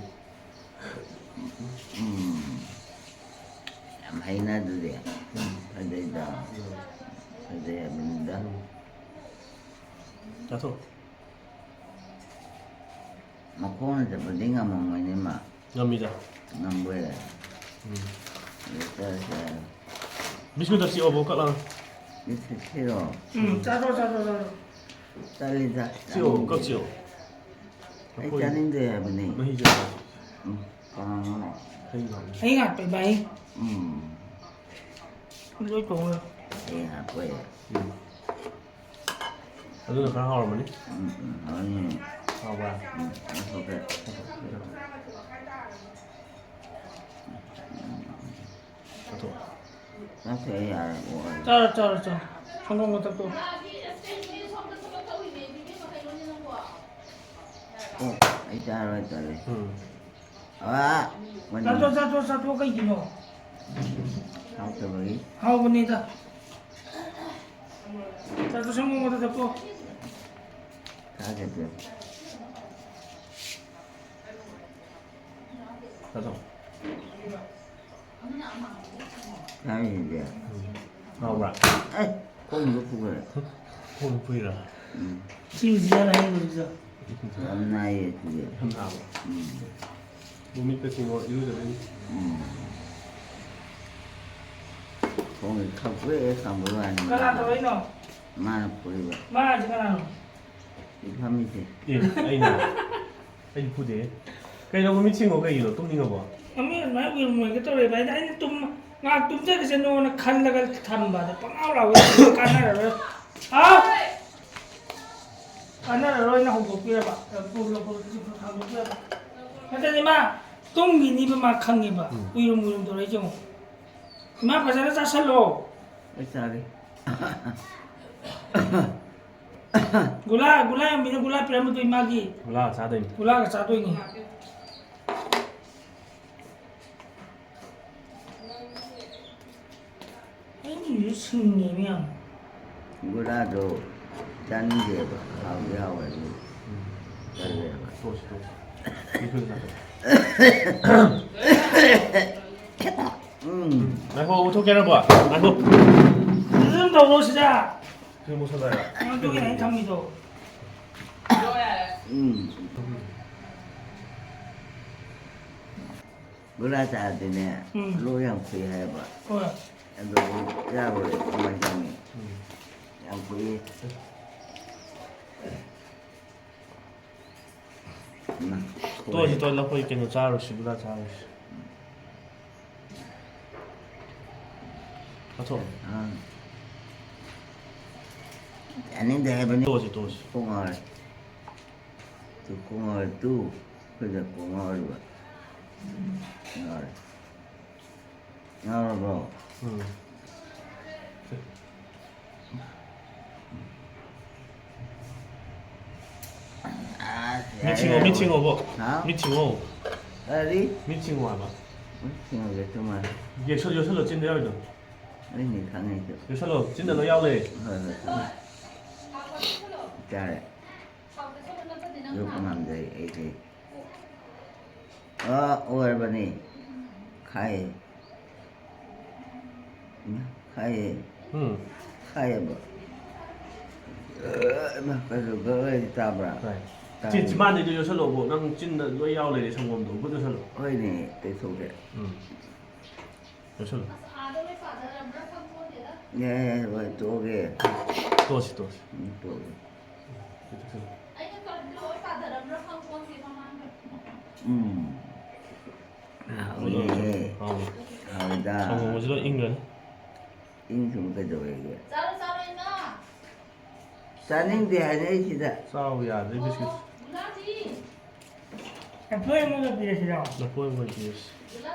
ꯎꯝ꯫ ꯌꯥꯝ ꯍꯩꯅ ꯑꯗꯨꯗꯤ꯫ ꯎꯝ꯫ ꯐꯖꯩꯗ꯫ ꯎꯝ꯫ ꯐꯖꯩ ꯍꯥꯏꯕꯅꯤꯗ꯫ ꯎꯝ꯫ ꯆꯥꯊꯣꯛ꯫ ꯃꯈꯣꯡꯅ ꯆꯠꯄꯗꯤ ꯉꯝꯃꯝꯃꯣꯏꯅꯦ ꯃꯥ꯫ ꯉꯝꯃꯤꯗ꯫ ꯉꯝꯕ ꯌꯥꯏ꯫ ꯎꯝ꯫ ꯑꯗꯨ ꯆꯥꯔꯁꯦ ꯍꯥꯏꯔꯣ꯫ ꯕꯤꯁꯀꯨꯠꯇ ꯆꯤꯛꯑꯣꯕ, ꯀꯛꯂꯒ꯫ ꯕꯤꯁꯀꯨꯠ ꯁꯤꯔꯣ? ꯎꯝ, ꯆꯥꯔꯣ, ꯆꯥꯔꯣ, ꯆꯥꯔꯣ꯫ ꯇꯜꯂꯤꯗ, ꯆꯤꯛꯑꯣ, ꯆꯥꯅꯤꯡꯗꯦ꯫ ꯀꯛ ꯆꯤꯛꯑꯣ꯫ ꯑꯩ ꯂꯐꯣꯏ ꯆꯥꯅꯤꯡꯗꯦ ꯍꯥꯏꯕꯅꯤ꯫ ꯃꯍꯤ ꯆꯥꯔꯣ꯫ ꯎꯝ, ꯀꯅꯥꯅꯣ? ꯍꯩ ꯉꯥꯛꯇ꯫ ꯍꯩ ꯉꯥꯛꯇ, ꯏꯕꯥꯏ꯫ ꯎꯝ꯫ ꯂꯣꯏ ꯊꯣꯡꯉꯦ꯫ ꯍꯩ ꯍꯥꯞꯄꯣꯏ꯫ ꯎꯝ꯫ ꯑꯗꯨꯅ ꯈꯔ ꯍꯥꯎꯔꯝꯃꯅꯤ꯫ ꯎꯝ, ꯎꯝ, ꯍꯥꯎꯔꯅꯤ꯫ ꯍꯥꯎꯕ꯭ꯔꯥ? ꯎꯝ, ꯍꯥꯎꯈ꯭ꯔꯦ꯫ ꯆꯥꯊꯣꯛꯑꯣ꯫ ꯆꯥꯊꯣꯛꯑꯦ, ꯌꯥꯔꯦ, ꯑꯣ, ꯑꯩ ꯆꯥꯔꯣ, ꯆꯥꯔꯣ, ꯆꯥꯔꯣ꯫ ꯁꯪꯒꯣꯝꯒ ꯊꯛꯇꯣꯛꯑꯣ꯫ ꯑꯣ, ꯑꯩ ꯆꯥꯔꯣꯏ, ꯇꯜꯂꯦ꯫ ꯎꯝ꯫ ꯑꯥ, ꯃꯅꯤꯡ꯫ ꯆꯥꯊꯣꯛ, ꯆꯥꯊꯣꯛ, ꯆꯥꯊꯣꯛ ꯀꯩꯒꯤꯅꯣ? ꯍꯥꯎꯇꯕꯒꯤ꯫ ꯍꯥꯎꯕꯅꯤꯗ꯫ ꯆꯥꯊꯣꯛ, ꯁꯪꯒꯣꯝꯒꯗꯣ ꯊꯛꯇꯣꯛꯑꯣ꯫ ꯆꯥꯒꯦ, ꯆꯦ꯫ ꯆꯥꯊꯣꯛ꯫ ꯆꯥꯔꯤꯁꯦ꯫ ꯎꯝ꯫ ꯍꯥꯎꯕ꯭ꯔꯥ? ꯑꯦ, ꯈꯣꯡꯗꯣ ꯄꯨꯈ꯭ꯔꯦ꯫ ꯈꯣꯡ ꯄꯨꯏꯔꯥ? ꯎꯝ꯫ ꯁꯤ ꯍꯧꯖꯤꯛ ꯌꯥꯝ ꯍꯩꯕꯗꯨꯗ꯫ ꯌꯥꯝ ꯅꯥꯏꯌꯦ ꯁꯤꯗꯤ꯫ ꯌꯥꯝ ꯅꯥꯕ꯭ꯔꯥ? ꯎꯝ꯫ ꯃꯃꯤꯠꯇ ꯆꯤꯡꯉꯣ, ꯏꯔꯨꯖꯗꯣꯏꯅꯤ꯫ ꯎꯝ꯫ ꯈꯣꯡꯁꯦ ꯈꯞ ꯄꯨꯔꯛꯑꯦ ꯈꯪꯕ ꯋꯥꯅꯤ꯫ ꯀꯅꯥ ꯇꯧꯔꯛꯏꯅꯣ? ꯃꯥꯅ ꯄꯨꯔꯤꯕ꯫ ꯃꯥ ꯍꯥꯏꯁꯦ ꯀꯅꯥꯅꯣ? ꯁꯤ ꯐꯝꯃꯤꯁꯦ꯫ ꯑꯦ, ꯑꯩꯅ? ꯑꯩꯗꯤ ꯐꯨꯗꯦꯍꯦ꯫ ꯀꯩꯅꯣ, ꯃꯃꯤꯠ ꯁꯤꯡꯉꯣ ꯀꯩꯒꯤꯅꯣ? ꯇꯨꯝꯅꯤꯡꯉꯕꯣ? ꯃꯃꯤꯠ ꯑꯗꯨꯃꯥꯏꯅ ꯎꯏꯔꯨꯝ ꯎꯏꯔꯒ ꯇꯧꯔꯦꯕ꯫ ꯑꯩꯅ, ꯑꯩꯅ ꯇꯨꯝ-, ꯉꯥꯏꯍꯥꯛ ꯇꯨꯝꯖꯈꯤꯁꯅꯣꯅ ꯈꯜꯂꯒ ꯊꯝꯕ꯫ ꯑꯗ ꯄꯪꯉꯥꯎ ꯂꯥꯎꯕ ꯀꯥꯟꯅꯔꯔꯣꯏ꯫ ꯍꯥꯎ! ꯀꯥꯟꯅꯔꯔꯣꯏꯅ ꯍꯧꯗꯣꯛꯄꯤꯔꯕ꯫ ꯍꯧꯗꯣꯛꯄꯤꯔꯕ꯫ ꯅꯠꯇ꯭ꯔꯗꯤ ꯃꯥ ꯇꯨꯝꯈꯤꯅꯤꯕ, ꯃꯥ ꯈꯪꯉꯦꯕ꯫ ꯎꯝ꯫ ꯎꯏꯔꯨꯝ ꯎꯏꯔꯨꯝ ꯇꯧꯔꯛꯏꯁꯦ ꯌꯦꯡꯉꯣ꯫ ꯏꯃꯥ, ꯐꯖꯅ ꯆꯥꯁꯜꯂꯣ꯫ ꯑꯩ ꯆꯥꯔꯦ꯫ ꯒꯨꯂꯥ, ꯒꯨꯂꯥ ꯌꯥꯝꯕꯤꯅ ꯒꯨꯂꯥ ꯄꯤꯔꯝꯕꯗꯣ ꯏꯃꯥꯒꯤ꯫ ꯒꯨꯂꯥꯒ ꯆꯥꯗꯣꯏꯅꯤ꯫ ꯒꯨꯂꯥꯒ ꯆꯥꯗꯣꯏꯅꯤ꯫ ꯑꯩꯅ ꯁꯤꯡꯉꯦ ꯃꯌꯥꯝ꯫ ꯒꯨꯂꯥꯗꯣ ꯆꯥꯅꯤꯡꯗꯦꯕ꯫ ꯍꯥꯎꯗꯤ ꯍꯥꯎꯋꯦ ꯑꯗꯨ꯫ ꯎꯝ꯫ ꯇꯜꯂꯦꯕ꯫ ꯇꯣꯛꯑꯁꯤ, ꯇꯣꯛꯑꯁꯤ꯫ ꯃꯤ ꯈꯨꯗꯤꯡꯃꯛ꯫ ꯎꯝ꯫ ꯉꯥꯏꯈꯣ, ꯎꯊꯣꯛꯀꯦ ꯍꯥꯏꯔꯕꯣ? ꯉꯥꯏꯈꯣ꯫ ꯑꯗꯨꯝ ꯇꯧꯔꯣ ꯁꯤꯗ꯫ ꯁꯤ ꯃꯨꯁꯜꯂꯛꯑꯦ꯫ ꯅꯪ ꯑꯗꯨꯒꯤ ꯑꯩ ꯊꯝꯃꯤꯗꯣ꯫ ꯎꯝ꯫ ꯒꯨꯂꯥ ꯆꯥꯗꯤꯅꯦ, ꯎꯝ꯫ ꯂꯣꯛ ꯌꯥꯝ ꯈꯨꯏ ꯍꯥꯏꯌꯦꯕ꯫ ꯍꯣꯏ꯫ ꯑꯗꯨ ꯆꯥꯔꯣꯏ, ꯀꯃꯥꯏꯅ ꯇꯧꯅꯤ? ꯎꯝ꯫ ꯌꯥꯝ ꯈꯨꯏ꯫ ꯇꯣꯛꯑꯁꯤ, ꯇꯣꯛꯑꯁꯤ, ꯂꯐꯣꯏ ꯀꯩꯅꯣ ꯆꯥꯔꯨꯁꯤ, ꯒꯨꯂꯥ ꯆꯥꯔꯨꯁꯤ꯫ ꯆꯥꯊꯣꯛ꯫ ꯑꯥ꯫ ꯆꯥꯅꯤꯡꯗꯦ ꯍꯥꯏꯕꯅꯤ꯫ ꯇꯣꯛꯑꯁꯤ, ꯇꯣꯛꯑꯁꯤ꯫ ꯀꯣꯛ ꯉꯥꯎꯔꯦ꯫ ꯇꯨ ꯀꯣꯛ ꯉꯥꯎꯔꯦ, ꯇꯨ꯫ ꯑꯩꯈꯣꯏꯗ ꯀꯣꯛ ꯉꯥꯎꯔꯤꯕ꯫ ꯉꯥꯎꯔꯦ꯫ ꯉꯥꯎꯔꯕꯣ? ꯎꯝ꯫ ꯑꯁ, ꯃꯤꯠ ꯁꯤꯡꯉꯣ, ꯌꯥꯔꯦ, ꯃꯤꯠ ꯌꯥꯔꯦ꯫ ꯁꯤꯡꯉꯣꯕꯣ꯫ ꯍꯥ? ꯃꯤꯠ ꯁꯤꯡꯉꯣ꯫ ꯀꯔꯤ? ꯃꯤꯠ ꯁꯤꯡꯉꯣ ꯍꯥꯏꯕ꯫ ꯃꯤꯠ ꯁꯤꯡꯉꯒꯦ, ꯇꯨꯝꯃꯒꯦ꯫ ꯌꯦꯛꯁꯜ-, ꯌꯣꯠꯁꯜꯂꯣ, ꯆꯤꯟꯗ ꯌꯥꯎꯔꯤꯗꯣ꯫ ꯑꯩꯅꯦ ꯈꯪꯉꯤꯁꯦ꯫ ꯌꯣꯠꯁꯜꯂꯣ, ꯆꯤꯟꯗ ꯂꯣꯏ ꯌꯥꯎ ꯂꯩꯔꯦ꯫ ꯍꯣꯏ, ꯍꯣꯏ, ꯈꯪꯉꯦ꯫ ꯆꯥꯔꯦ꯫ ꯌꯣꯠꯄ ꯉꯝꯗ꯭ꯔꯦ ꯑꯩꯗꯤ꯫ ꯑꯥ, ꯑꯣꯏꯔꯕꯅꯤ꯫ ꯈꯥꯏꯌꯦ꯫ ꯏꯃꯥ, ꯈꯥꯏꯌꯦ꯫ ꯎꯝ꯫ ꯈꯥꯏꯌꯦꯕ꯫ ꯑꯥ, ꯏꯃꯥ, ꯀꯩꯅꯣ, ꯒꯔꯒꯔꯗꯤ ꯇꯥꯕ꯭ꯔꯥ? ꯇꯥꯏ꯫ ꯇꯥꯏ꯫ ꯆꯤ-, ꯆꯤꯕꯥꯟꯗꯩꯗꯣ ꯌꯣꯠꯁꯜꯂꯣ, ꯅꯪ ꯆꯤꯟꯗ ꯂꯣꯏ ꯌꯥꯎ ꯂꯩꯔꯦ, ꯁꯪꯒꯣꯝꯗꯣ꯫ ꯒꯨꯠ ꯌꯣꯠꯁꯜꯂꯣ꯫ ꯍꯣꯏꯅꯦ, ꯇꯩꯊꯣꯛꯀꯦ꯫ ꯎꯝ꯫ ꯌꯣꯠꯁꯜꯂꯣ꯫ ꯑꯁ, ꯑꯥꯗ ꯂꯣꯏ ꯄꯥꯊꯔꯝꯕ꯭ꯔꯥ ꯈꯪꯄꯣꯟꯇꯦꯗ꯫ ꯌꯥꯏ, ꯌꯥꯏ, ꯍꯣꯏ, ꯇꯣꯛꯑꯒꯦ꯫ ꯇꯣꯛꯑꯁꯤ, ꯇꯣꯛꯑꯁꯤ꯫ ꯎꯝ, ꯇꯣꯛꯑꯒꯦ꯫ ꯑꯩꯅ ꯈꯜꯂꯤꯗꯣ ꯂꯣꯏ ꯄꯥꯊꯔꯝꯕ꯭ꯔꯥ ꯈꯪꯄꯣꯟꯇꯦ ꯃꯃꯥꯡꯗ꯫ ꯎꯝ꯫ ꯎꯝ, ꯍꯥꯎꯋꯦ꯫ ꯍꯥꯎꯋꯦ꯫ ꯍꯥꯎꯋꯦꯗ꯫ ꯁꯪꯒꯣꯝꯒꯁꯨ ꯂꯣꯏ ꯏꯪꯈ꯭ꯔꯅꯤ꯫ ꯏꯪ ꯁꯨꯝ ꯀꯩꯗꯧꯋꯦꯒꯦ? ꯆꯥꯔꯣ, ꯆꯥꯔꯣ, ꯏꯃꯥ꯫ ꯆꯥꯅꯤꯡꯗꯦ ꯍꯥꯏꯔꯛꯏꯁꯤꯗ꯫ ꯆꯥꯎ ꯌꯥꯗ꯭ꯔꯦ ꯕꯤꯁꯀꯤꯠ꯫ ꯂꯐꯣꯏ ꯑꯃꯒ ꯄꯤꯔꯁꯤꯔꯣ? ꯂꯐꯣꯏ ꯑꯃꯒ ꯄꯤꯔꯁꯤ꯫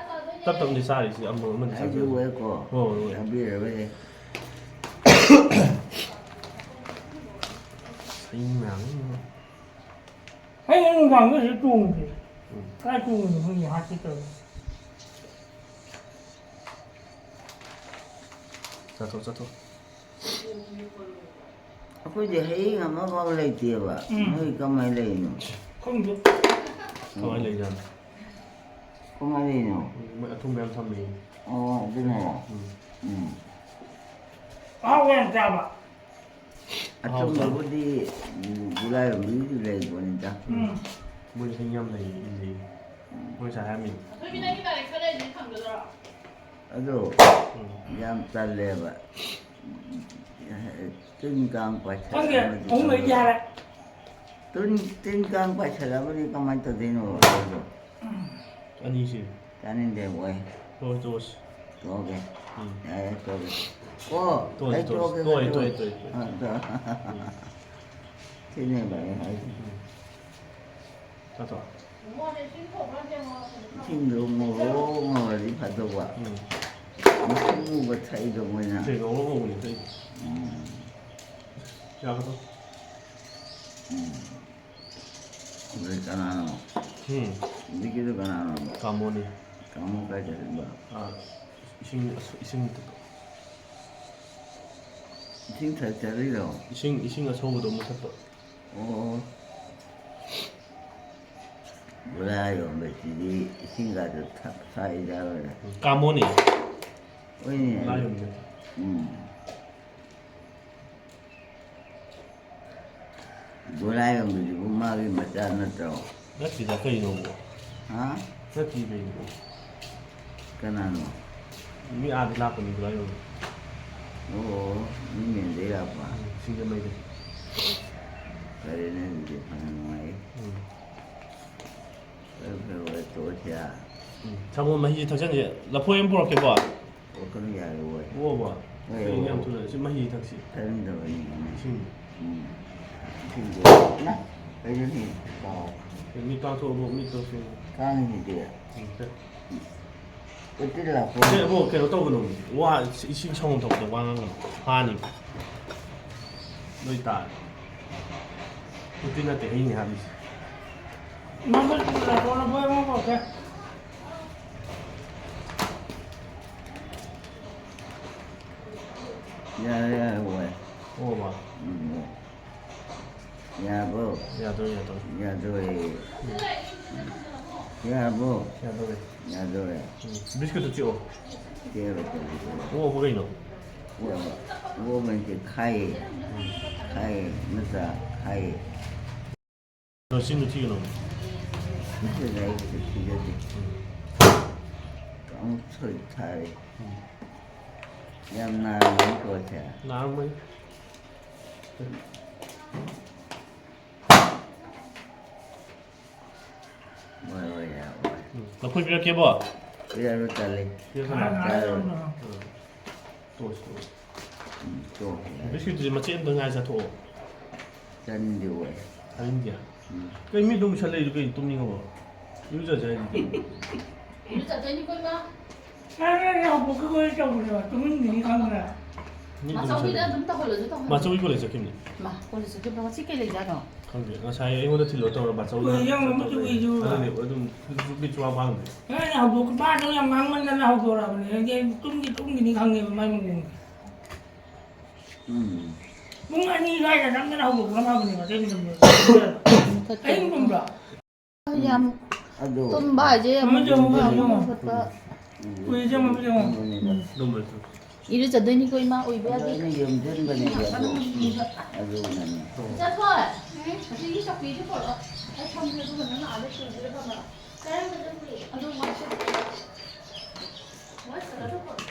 ꯇꯞ ꯇꯞꯅꯗꯤ ꯆꯥꯔꯤꯁꯤ, ꯑꯃꯨꯛ ꯑꯃꯗꯤ ꯆꯥꯕꯤꯔꯣ꯫ ꯍꯥꯏꯖꯧꯋꯦꯀꯣ꯫ ꯍꯣꯏ, ꯍꯣꯏ꯫ ꯆꯥꯕꯤꯔꯔꯣꯏꯍꯦ꯫ ꯁꯌꯤꯡ ꯃꯌꯥꯝꯁꯤꯅ꯫ ꯑꯩ ꯅꯨꯡꯗꯥꯡꯗ ꯁꯤꯗ ꯇꯣꯡꯗꯦ꯫ ꯎꯝ꯫ ꯀꯥꯏ ꯇꯣꯡꯉꯤꯅꯣ ꯈꯪꯗꯦ, ꯍꯥꯠꯀꯦ ꯇꯧꯋꯦ꯫ ꯆꯠꯊꯣꯛ, ꯆꯠꯊꯣꯛ꯫ ꯑꯩꯈꯣꯏꯗꯤ ꯍꯌꯦꯡ ꯑꯃꯐꯥꯎ ꯂꯩꯇꯦꯕ꯫ ꯎꯝ꯫ ꯅꯣꯏ ꯀꯃꯥꯏꯅ ꯂꯩꯔꯤꯅꯣ? ꯈꯪꯗꯦ꯫ ꯀꯃꯥꯏꯅ ꯂꯩꯖꯥꯠꯅꯣ? ꯀꯃꯥꯏꯅ ꯂꯩꯔꯤꯅꯣ? ꯃꯣꯏ ꯑꯊꯨꯝꯕ ꯌꯥꯝ ꯊꯝꯃꯤ꯫ ꯑꯣ, ꯑꯗꯨꯅꯔꯣ? ꯎꯝ꯫ ꯎꯝ꯫ ꯑꯍꯥꯎꯕ ꯌꯥꯝ ꯆꯥꯕ꯫ ꯑꯊꯨꯝꯕꯕꯨꯗꯤ, ꯎꯝ, ꯒꯨꯂꯥꯏꯔꯣꯝꯕꯤꯒꯤꯗꯤ ꯂꯩꯕꯅꯤꯗ꯫ ꯎꯝ꯫ ꯃꯣꯏꯁꯨ ꯍꯩ ꯌꯥꯝ ꯂꯩ, ꯏꯜꯂꯤ꯫ ꯎꯝ꯫ ꯃꯣꯏ ꯉꯁꯥꯏ ꯍꯥꯏꯔꯝꯃꯤ꯫ ꯑꯗꯣ ꯎꯝ꯫ ꯌꯥꯝ ꯇꯜꯂꯦꯕ꯫ ꯇꯤꯟ ꯀꯥꯡ ꯈꯪꯗꯦ, ꯄꯥꯏꯁꯜꯂꯛꯑꯃꯗꯤ ꯑꯍꯨꯝ ꯂꯩ ꯀꯃꯥꯏꯅ-, ꯌꯥꯔꯦ꯫ ꯇꯤꯟ, ꯇꯤꯟ ꯀꯥꯡ ꯄꯥꯏꯁꯜꯂꯛꯑꯃꯗꯤ ꯀꯃꯥꯏꯅ ꯇꯧꯗꯣꯏꯅꯣ ꯑꯗꯨꯗꯣ? ꯑꯅꯤꯁꯤ꯫ ꯆꯥꯅꯤꯡꯗꯦ ꯃꯣꯏ꯫ ꯇꯣꯛꯑꯁꯤ, ꯇꯣꯛꯑꯁꯤ꯫ ꯇꯣꯛꯑꯒꯦ꯫ ꯎꯝ꯫ ꯌꯥꯔꯦ, ꯇꯣꯛꯑꯒꯦ꯫ ꯑꯣ, ꯇꯣꯛꯑꯁꯤ, ꯑꯩ ꯇꯣꯛꯑꯁꯤ꯫ ꯇꯣꯛꯑꯒꯦ, ꯇꯣꯛꯑꯦ, ꯇꯣꯛꯑꯦ꯫ ꯇꯣꯛꯑꯦ, ꯇꯣꯛꯑꯦ꯫ ꯑ, ꯇꯣꯛꯑꯦ꯫ ꯎꯝ꯫ ꯁꯤꯅꯦꯕ ꯑꯩ ꯍꯥꯏꯁꯦ꯫ ꯎꯝ꯫ ꯆꯥꯊꯣꯛ꯫ ꯏꯁꯤꯡꯗꯣ ꯉꯧꯔꯣ ꯉꯧꯔꯗꯤ ꯐꯗꯧꯕ꯫ ꯎꯝ꯫ ꯏꯁꯤꯡ ꯃꯨꯕ ꯊꯛꯏꯗꯣ ꯃꯣꯏꯅ꯫ ꯁꯤ ꯉꯧꯔꯣ ꯉꯧꯕꯅꯤ ꯊꯛꯏꯗꯣ꯫ ꯎꯝ꯫ ꯌꯥꯒꯗ꯭ꯔꯣ? ꯎꯝ꯫ ꯑꯗꯨꯗꯤ ꯀꯅꯥꯅꯣ? ꯎꯝ꯫ ꯍꯧꯖꯤꯛꯀꯤꯗꯣ ꯀꯅꯥꯅꯣ? ꯀꯥꯃꯣꯅꯤ꯫ ꯀꯥꯃꯣ ꯀꯥꯏ ꯆꯠꯈ꯭ꯔꯤꯕ? ꯑꯥ, ꯏꯁꯤꯡ, ꯏꯁꯤꯡ ꯏꯁꯤꯡ ꯊꯛ-, ꯆꯠꯂꯤꯔꯣ? ꯏꯁꯤꯡ, ꯏꯁꯤꯡ ꯑꯁꯧꯕꯗꯣ ꯃꯨꯊꯠꯄ꯫ ꯑꯣ꯫ ꯒꯨꯂꯥ ꯌꯣꯟꯕꯁꯤꯗꯤ ꯏꯁꯤꯡꯒꯥꯗꯨ ꯊꯛ-, ꯊꯛꯏ ꯌꯥꯔꯣꯏꯔꯦ꯫ ꯀꯥꯃꯣꯅꯤ꯫ ꯍꯣꯏꯅꯦ꯫ ꯒꯨꯂꯥ ꯌꯣꯟꯕ ꯅꯠꯇꯦ꯫ ꯎꯝ꯫ ꯒꯨꯂꯥ ꯌꯣꯟꯕꯁꯤꯕꯨ ꯃꯥꯒꯤ ꯃꯆꯥ ꯅꯠꯇ꯭ꯔꯣ? ꯅꯠꯇꯦꯗ, ꯀꯩꯅꯣꯕ? ꯍꯥ? ꯅꯠꯇꯦ, ꯀꯩꯅꯣ? ꯀꯅꯥꯅꯣ? ꯃꯤ ꯑꯥꯗꯩ ꯂꯥꯛꯄꯅꯤ ꯒꯨꯂꯥ ꯌꯣꯟꯕ꯫ ꯑꯣ, ꯃꯤ ꯃꯦꯟꯗꯩ ꯂꯥꯛꯄ? ꯎꯝ, ꯁꯤꯡꯖꯃꯩꯗꯩ꯫ ꯐꯔꯦꯅꯦ, ꯑꯗꯨꯗꯤ ꯐꯅ ꯅꯨꯡꯉꯥꯏ꯫ ꯎꯝ꯫ ꯐꯔꯦ, ꯐꯔꯦ, ꯐꯔꯦ, ꯇꯣꯛꯑꯁꯤ, ꯍꯥ? ꯎꯝ, ꯁꯪꯒꯣꯝ ꯃꯍꯤꯁꯦ ꯊꯛꯆꯟꯁꯦ꯫ ꯂꯐꯣꯏ ꯑꯃ ꯄꯨꯔꯛꯀꯦꯀꯣ꯫ ꯇꯣꯛꯀꯅꯨ, ꯌꯥꯔꯦ, ꯑꯣꯏ꯫ ꯑꯣ, ꯕꯥ꯫ ꯍꯣꯏ, ꯀꯩꯅꯣ ꯌꯥꯝ ꯑꯣ꯫ ꯊꯨꯅ? ꯁꯤ ꯃꯍꯤ ꯊꯛꯁꯤ꯫ ꯆꯥꯅꯤꯡꯗꯕꯅꯤ, ꯎꯝ꯫ ꯏꯁꯤꯡ꯫ ꯎꯝ꯫ ꯏꯁꯤꯡꯗꯣ꯫ ꯅ, ꯀꯩꯅꯣꯅꯦ? ꯀꯥꯎ꯫ ꯃꯤꯠ ꯄꯥꯡꯊꯣꯛꯑꯕꯣ? ꯃꯤꯠꯇꯣ ꯁꯦꯡꯉꯨ꯫ ꯀꯥꯡꯁꯤꯗꯤ꯫ ꯎꯝ, ꯁꯦ꯫ ꯎꯇꯤꯜ ꯂꯥꯛꯄ꯫ ꯁꯦ, ꯑꯕꯣ, ꯀꯩꯅꯣ ꯇꯧꯒꯅꯣ꯫ ꯋꯥ, ꯏꯁꯤꯡ ꯁꯪꯒꯣꯝ ꯊꯛꯄꯗ ꯋꯥ ꯉꯥꯡꯒꯅꯣ꯫ ꯍꯥꯅꯤ꯫ ꯂꯣꯏ ꯇꯥꯔꯦ꯫ ꯎꯇꯤꯜ ꯅꯠꯇꯦ, ꯍꯩꯅꯤ ꯍꯥꯠꯂꯤꯁꯦ꯫ ꯃꯃꯜ ꯄꯨꯔꯛꯑꯣ, ꯂꯐꯣꯏ ꯑꯃ ꯄꯨꯔꯛꯀꯦ꯫ ꯌꯥꯔꯦ, ꯌꯥꯔꯦ, ꯋꯥꯏ꯫ ꯑꯣ, ꯃꯥ꯫ ꯎꯝ꯫ ꯌꯥꯕ꯭ꯔꯣ? ꯌꯥꯗꯣꯔꯦ, ꯌꯥꯗꯣꯔꯦ꯫ ꯌꯥꯗꯣꯔꯦ꯫ ꯎꯝ꯫ ꯌꯥꯕ꯭ꯔꯣ? ꯌꯥꯗꯣꯔꯦ꯫ ꯌꯥꯗꯣꯔꯦ꯫ ꯎꯝ꯫ ꯕꯤꯁꯀꯨꯠꯇꯨ ꯆꯤꯛꯑꯣ꯫ ꯆꯤꯛꯑꯒ ꯇꯧꯕꯤꯗꯣ꯫ ꯑꯣ, ꯑꯣ, ꯀꯩꯅꯣ? ꯑꯣ, ꯑꯣ, ꯃꯩꯁꯦ ꯈꯥꯏꯌꯦ꯫ ꯎꯝ꯫ ꯈꯥꯏꯌꯦ꯫ ꯅꯠꯇ꯭ꯔꯥ? ꯈꯥꯏꯌꯦ꯫ ꯅꯣ, ꯆꯤꯟꯗꯨ ꯊꯤꯒꯅꯣ꯫ ꯅꯠꯇꯦꯗ, ꯑꯩ ꯀꯩꯁꯨ ꯊꯤꯖꯗꯦ꯫ ꯎꯝ꯫ ꯑꯃꯨꯛ ꯁꯣꯏ ꯊꯥꯔꯦ꯫ ꯎꯝ꯫ ꯌꯥꯝ ꯅꯥꯔꯝꯒꯅꯤꯀꯣ ꯁꯦ꯫ ꯅꯥꯔꯝꯒꯅꯤ꯫ ꯍꯣꯏ, ꯍꯣꯏ, ꯌꯥꯔꯦ, ꯍꯣꯏ꯫ ꯎꯝ꯫ ꯂꯐꯣꯏ ꯄꯤꯔꯛꯀꯦꯕꯣ? ꯄꯤꯔꯛꯑꯅꯨ, ꯇꯜꯂꯦ꯫ ꯄꯤꯔꯛꯀꯅꯨ? ꯆꯥꯔꯣꯏ꯫ ꯎꯝ꯫ ꯇꯣꯛꯑꯁꯤ, ꯇꯣꯛꯑꯁꯤ꯫ ꯎꯝ, ꯇꯣꯛꯑꯁꯤ, ꯌꯥꯔꯦ꯫ ꯕꯤꯁꯀꯤꯠꯇꯨꯗꯤ ꯃꯆꯦꯠ ꯑꯝꯇ ꯉꯥꯏ ꯆꯥꯊꯣꯛꯑꯣ꯫ ꯆꯥꯅꯤꯡꯗꯦ ꯑꯣꯏ꯫ ꯆꯥꯅꯤꯡꯗꯦ? ꯎꯝ꯫ ꯀꯩ ꯃꯤ ꯑꯗꯨꯝ ꯎꯏꯁꯜꯂꯛꯏꯗꯨ ꯀꯩꯅꯣ, ꯇꯨꯝꯅꯤꯡꯉꯕꯣ? ꯏꯔꯨꯖꯖꯦ ꯍꯥꯏꯗꯨꯗꯤ꯫ ꯏꯔꯨꯖꯗꯣꯏꯅꯤ ꯀꯣ ꯏꯃꯥ꯫ ꯑꯩ ꯍꯧꯗꯣꯛꯀꯦ ꯀꯣꯏ ꯇꯧꯕꯅꯦꯕ, ꯇꯨꯝꯅꯤꯡꯉꯤꯅꯤ ꯈꯪꯗꯅ꯫ ꯃꯤ ꯑꯗꯨꯝ ꯃꯥꯆꯧꯕꯤꯗ ꯎꯏꯁꯜꯂꯛꯏꯗꯣ꯫ ꯑꯗꯨꯝ ꯇꯧꯍꯜꯂꯁꯨ ꯇꯧꯍꯜꯂꯣ꯫ ꯃꯥꯆꯧꯕꯤ ꯀꯣꯂꯦꯖ ꯆꯠꯈꯤꯕꯅꯤ꯫ ꯃꯥ, ꯀꯣꯂꯦꯖ ꯆꯠꯈꯤꯕ꯭ꯔꯣ? ꯉꯁꯤ ꯀꯩ ꯂꯩꯖꯥꯠꯅꯣ? ꯈꯪꯗꯦ, ꯉꯁꯥꯏ ꯑꯩꯉꯣꯟꯗ ꯊꯤꯜꯂꯣ ꯇꯧꯔ ꯃꯥꯆꯧꯅ ꯎꯏ, ꯌꯥꯝ ꯆꯠꯇꯧ ꯑꯃꯁꯨ ꯂꯩ꯫ ꯎꯏ, ꯑꯗꯨꯒ꯫ ꯑꯗꯨꯅꯦ, ꯑꯗꯨꯝ ꯁꯨꯛꯄꯤ ꯁꯨꯛꯄꯥꯡ ꯄꯥꯡꯗꯦ꯫ ꯑꯩꯅ ꯍꯧꯗꯣꯛ-, ꯃꯥꯗꯣ ꯌꯥꯝ ꯉꯥꯡꯃꯟꯗꯅ ꯍꯧꯗꯣꯔꯛꯑꯕꯅꯦ꯫ ꯑꯩꯗꯤ ꯑꯩ ꯇꯨꯝꯗꯤ ꯇꯨꯝꯈꯤꯅꯤ ꯈꯪꯉꯦꯕ ꯃꯥꯏ ꯃꯑꯣꯡꯗꯣ꯫ ꯎꯝ꯫ ꯄꯨꯡ ꯑꯅꯤ ꯑꯗꯨꯋꯥꯏꯗ ꯅꯝꯗꯅ ꯍꯧꯗꯣꯛꯄꯅ ꯐꯕꯅꯦꯕ, ꯑꯇꯩ ꯃꯇꯝꯗ꯫ ꯃꯨꯊꯠꯀꯦ꯫ ꯑꯍꯤꯡ ꯇꯨꯝꯕ꯭ꯔꯣ? ꯌꯥꯝ ꯑꯗꯣ ꯇꯨꯝꯕ ꯍꯥꯏꯁꯦ ꯑꯃꯨꯛ ꯃꯃꯤꯠ ꯌꯦꯡꯉꯣ, ꯇꯨꯝꯕ ꯃꯃꯤꯠ ꯌꯦꯡꯉꯣ꯫ ꯈꯣꯠꯄ꯫ ꯎꯝ꯫ ꯎꯏꯔꯤꯁꯦ ꯃꯃꯤꯠ ꯌꯦꯡꯉꯣ꯫ ꯎꯝ꯫ ꯏꯔꯨꯖꯗꯣꯏꯅꯤꯀꯣ ꯏꯃꯥ, ꯎꯏꯕ ꯑꯗꯣ ꯌꯥꯗꯦ꯫ ꯑꯩꯅ ꯌꯣꯝꯁꯤꯟꯕꯅꯦꯕ ꯑꯗꯣ꯫ ꯑꯗꯨꯅꯅꯦ꯫ ꯆꯠꯊꯣꯏ, ꯑꯁꯤꯒꯤ ꯆꯧꯀ꯭ꯔꯤꯁꯦ ꯄꯨꯔꯛꯑꯣ꯫ ꯑꯩ ꯐꯝꯒꯦ, ꯑꯗꯨꯒ ꯅꯪꯅ ꯑꯥꯗ ꯁꯤꯡꯖꯨꯗ ꯐꯝꯃꯣ꯫ ꯀꯔꯝꯕ ꯆꯧꯀ꯭ꯔꯤ? ꯑꯗꯨ ꯋꯥꯏ ꯁꯤꯠ-, ꯋꯥꯏ ꯁꯤꯠꯂꯒ ꯄꯨꯔꯛꯑꯣ꯫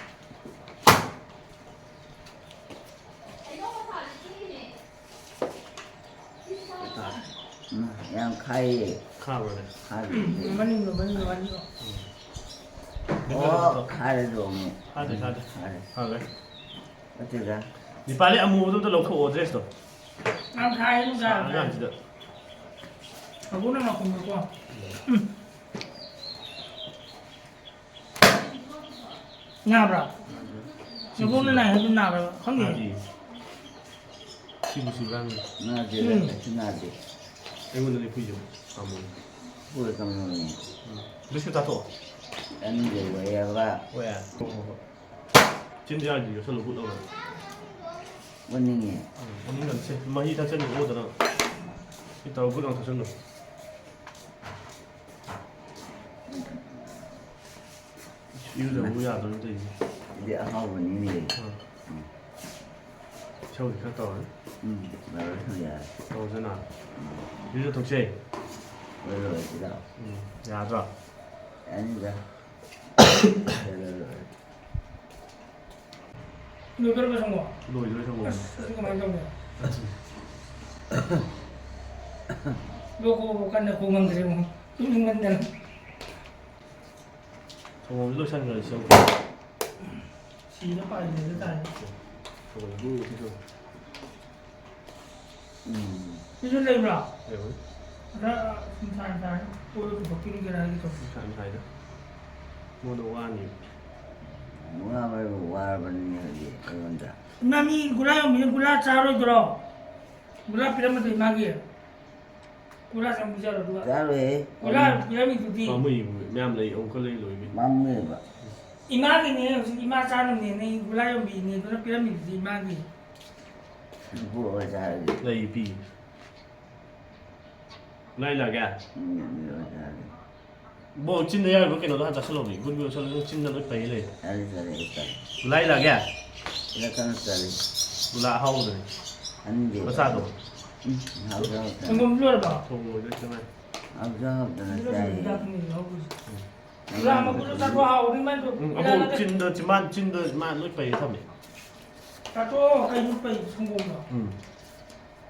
ꯎꯝ, ꯌꯥꯝ ꯈꯥꯏꯌꯦ꯫ ꯈꯥꯕ꯭ꯔꯅꯦ? ꯈꯥꯗꯦ꯫ ꯎꯝ, ꯃꯅꯤꯡꯗꯣ, ꯃꯅꯤꯡꯗꯣ, ꯃꯅꯤꯡꯗꯣ꯫ ꯑꯣ, ꯈꯥꯔꯦꯗꯣ ꯑꯃꯨꯛ꯫ ꯈꯥꯗꯦ, ꯈꯥꯗꯦ꯫ ꯈꯥꯔꯦ꯫ ꯈꯥꯔꯦ꯫ ꯅꯠꯇꯦꯗ꯫ ꯗꯤꯄꯥꯂꯤ ꯑꯃꯨꯕꯗꯣ ꯑꯝꯇ ꯂꯧꯊꯣꯛꯑꯣ, ꯗ꯭ꯔꯦꯁꯇꯣ꯫ ꯌꯥꯝ ꯈꯥꯏꯌꯦ, ꯅꯨꯡꯁꯥ ꯁꯥꯔꯀꯥꯟꯁꯤꯗ꯫ ꯑꯕꯨꯡꯅ ꯅꯥꯀꯣꯡꯗꯀꯣ꯫ ꯎꯝ꯫ ꯅꯥꯕ꯭ꯔꯥ? ꯅꯕꯣꯛꯅ ꯅꯥꯏ ꯍꯥꯏꯕꯗꯨ ꯅꯥꯕ꯭ꯔꯥ? ꯈꯪꯗꯦ꯫ ꯅꯥꯗꯦ꯫ ꯁꯤꯕꯨ ꯁꯤꯕ꯭ꯔꯥ ꯍꯪꯉꯤ꯫ ꯅꯥꯗꯦꯗ, ꯎꯝ꯫ ꯀꯩꯁꯨ ꯅꯥꯗꯦ꯫ ꯑꯩꯉꯣꯟꯗꯗꯤ ꯍꯨꯏꯁꯦ ꯄꯥꯝꯃꯣꯏ꯫ ꯍꯣꯏ, ꯀꯩꯅꯣꯅꯦ꯫ ꯎꯝ꯫ ꯕꯤꯁꯀꯤꯠ ꯆꯥꯊꯣꯛꯑꯣ꯫ ꯆꯥꯅꯤꯡꯗꯦ, ꯂꯣꯏꯔꯦꯕ꯫ ꯍꯣꯏ꯫ ꯍꯣꯏ, ꯍꯣꯏ, ꯍꯣꯏ꯫ ꯆꯤꯟꯖꯥꯛꯁꯤ ꯌꯣꯠꯁꯜꯂꯨ ꯍꯨꯠꯂꯒ꯫ ꯑꯣꯟꯅꯤꯡꯉꯦ꯫ ꯎꯝ, ꯑꯣꯟꯅꯤꯡꯒꯅꯨꯁꯦ꯫ ꯃꯍꯤ ꯊꯛꯆꯟꯕ ꯑꯣꯗꯅ꯫ ꯁꯤ ꯇꯧꯔ ꯒꯨꯠ ꯂꯥꯎ ꯊꯛꯆꯜꯂꯨ꯫ ꯏꯔꯨꯖꯕꯕꯨ ꯌꯥꯗꯣꯏꯅꯣ ꯇꯧꯔꯤꯁꯦ꯫ ꯁꯤꯗꯤ ꯑꯍꯥꯎꯕꯅꯤꯅꯦ꯫ ꯑꯥ꯫ ꯎꯝ꯫ ꯏꯁꯧꯗꯤ ꯈꯔ ꯇꯧꯔꯅꯤ꯫ ꯎꯝ, ꯂꯧꯔꯁꯨ ꯌꯥꯏ꯫ ꯇꯧꯔꯁꯤꯅ꯫ ꯎꯝ꯫ ꯏꯔꯨꯖ ꯊꯣꯛꯁꯦ꯫ ꯂꯣꯏ ꯂꯣꯏꯔꯁꯤꯗ꯫ ꯎꯝ, ꯌꯥꯗ꯭ꯔꯣ? ꯌꯥꯅꯤꯗ꯫ ꯂꯣꯏ ꯂꯣꯏꯔꯦ꯫ ꯂꯣꯏꯗꯣꯔꯕ ꯁꯪꯒꯣꯝ? ꯂꯣꯏꯗꯣꯔꯦ ꯁꯪꯒꯣꯝ꯫ ꯑꯁ, ꯑꯗꯨ ꯀꯃꯥꯏꯅ ꯇꯧꯅꯤ? ꯂꯣꯛ ꯈꯨꯕꯕꯨ ꯀꯟꯅ ꯈꯨ ꯉꯝꯗ꯭ꯔꯦ ꯑꯃꯨꯛ꯫ ꯇꯨꯝꯅꯤꯡꯃꯟꯗꯅ꯫ ꯁꯪꯒꯣꯝꯁꯦ ꯂꯣꯏꯁꯟꯈ꯭ꯔꯁꯤ ꯑꯃꯨꯛ꯫ ꯁꯤꯗ ꯄꯥꯏꯗ꯭ꯔꯗꯤ ꯇꯥꯔꯦ꯫ ꯁꯪꯒꯣꯝ ꯂꯨ ꯁꯤ ꯁꯪꯒꯣꯝ꯫ ꯎꯝ꯫ ꯁꯤꯁꯨ ꯂꯩꯕ꯭ꯔꯥ? ꯂꯩꯕꯅꯤ꯫ ꯈꯔ ꯁꯨꯝ ꯁꯥꯏ ꯁꯥꯏ ꯀꯣꯏꯕ ꯄꯨꯊꯣꯛꯄꯤꯔꯨꯒꯦꯔꯥ ꯍꯥꯏꯒꯦ ꯇꯧꯕ꯫ ꯁꯥꯏ ꯁꯥꯏꯗ꯫ ꯃꯉꯣꯟꯗ ꯋꯥꯅꯤ꯫ ꯋꯥꯕ ꯍꯥꯏꯕꯨ ꯋꯥꯔꯕꯅꯤꯅꯦ ꯍꯧꯖꯤꯛ ꯑꯩꯉꯣꯟꯗ꯫ ꯏꯃꯥ ꯃꯤ ꯒꯨꯂꯥ ꯌꯣꯟꯕꯤꯅ ꯒꯨꯂꯥ ꯆꯥꯔꯣꯏꯗ꯭ꯔꯣ? ꯒꯨꯂꯥ ꯄꯤꯔꯝꯕꯗꯣ ꯏꯃꯥꯒꯤ꯫ ꯒꯨꯂꯥ ꯆꯪ ꯄꯤꯖꯔꯣ ꯑꯗꯨꯒ꯫ ꯆꯥꯔꯣꯏꯍꯦ꯫ ꯒꯨꯂꯥ ꯄꯤꯔꯝꯃꯤꯗꯨꯗꯤ꯫ ꯄꯥꯝꯃꯨꯏ, ꯃꯌꯥꯝ ꯂꯩ, ꯑꯃꯨꯛꯀ ꯂꯩ ꯂꯣꯏꯒꯤ꯫ ꯄꯥꯝꯃꯨꯏꯕ꯫ ꯏꯃꯥꯒꯤꯅꯦ ꯍꯧꯖꯤꯛ ꯏꯃꯥ ꯆꯥꯅꯕꯅꯦꯅ ꯒꯨꯂꯥ ꯌꯣꯟꯕꯤꯅꯦ ꯑꯗꯨꯅ ꯄꯤꯔꯝꯃꯤꯗꯨꯗꯤ ꯏꯃꯥꯒꯤ꯫ ꯄꯨꯔꯛꯑꯣ ꯆꯥꯔꯒꯦ꯫ ꯂꯩ ꯄꯤ꯫ ꯂꯥꯏ ꯂꯥꯛꯑꯒꯦ? ꯎꯝ, ꯂꯥꯛꯑꯒꯦ꯫ ꯕꯣ, ꯆꯤꯟꯗ ꯌꯥꯎꯔꯤꯕ ꯀꯩꯅꯣꯗꯣ ꯍꯥꯟꯅ ꯆꯥꯁꯤꯜꯂꯣ ꯃꯤ꯫ ꯒꯨꯂꯤ ꯆꯥꯁꯤꯜꯂꯣ, ꯆꯤꯟꯗ ꯂꯣꯏ ꯄꯩ ꯂꯩ꯫ ꯆꯥꯔꯦ, ꯆꯥꯔꯦ, ꯑꯩ ꯆꯥꯔꯦ꯫ ꯂꯥꯏ ꯂꯥꯛꯑꯒꯦ? ꯂꯥꯛꯀꯅꯨ, ꯆꯥꯔꯦ꯫ ꯒꯨꯂꯥ ꯑꯍꯥꯎꯕꯗꯨꯅꯤ꯫ ꯆꯥꯅꯤꯡꯗꯦ꯫ ꯃꯆꯥꯗꯣ꯫ ꯎꯝ, ꯍꯥꯎꯁꯨ ꯍꯥꯎꯇꯅ꯫ ꯁꯪꯒꯣꯝꯁꯨ ꯂꯣꯏꯔꯕꯣ? ꯊꯣꯡ ꯂꯣꯏꯗꯣꯏ ꯈꯛꯇ ꯉꯥꯏ꯫ ꯍꯥꯎꯁꯨ ꯍꯥꯎꯇꯅ ꯆꯥꯏꯌꯦ꯫ ꯒꯨꯂꯥ ꯃꯀꯨꯗꯣ ꯆꯥꯊꯣꯛ ꯍꯥꯎꯕꯅꯤ ꯃꯥꯏꯗꯣ꯫ ꯎꯝ, ꯑꯃꯨꯛ ꯆꯤꯟꯗ, ꯆꯤꯝꯕꯥꯟ, ꯆꯤꯟꯗ ꯃꯥ ꯂꯣꯏ ꯄꯩ ꯊꯝꯃꯦ꯫ ꯆꯥꯊꯣꯛꯑꯣ, ꯀꯩꯅꯣ ꯄꯩ ꯁꯪꯒꯣꯝꯗꯣ꯫ ꯎꯝ꯫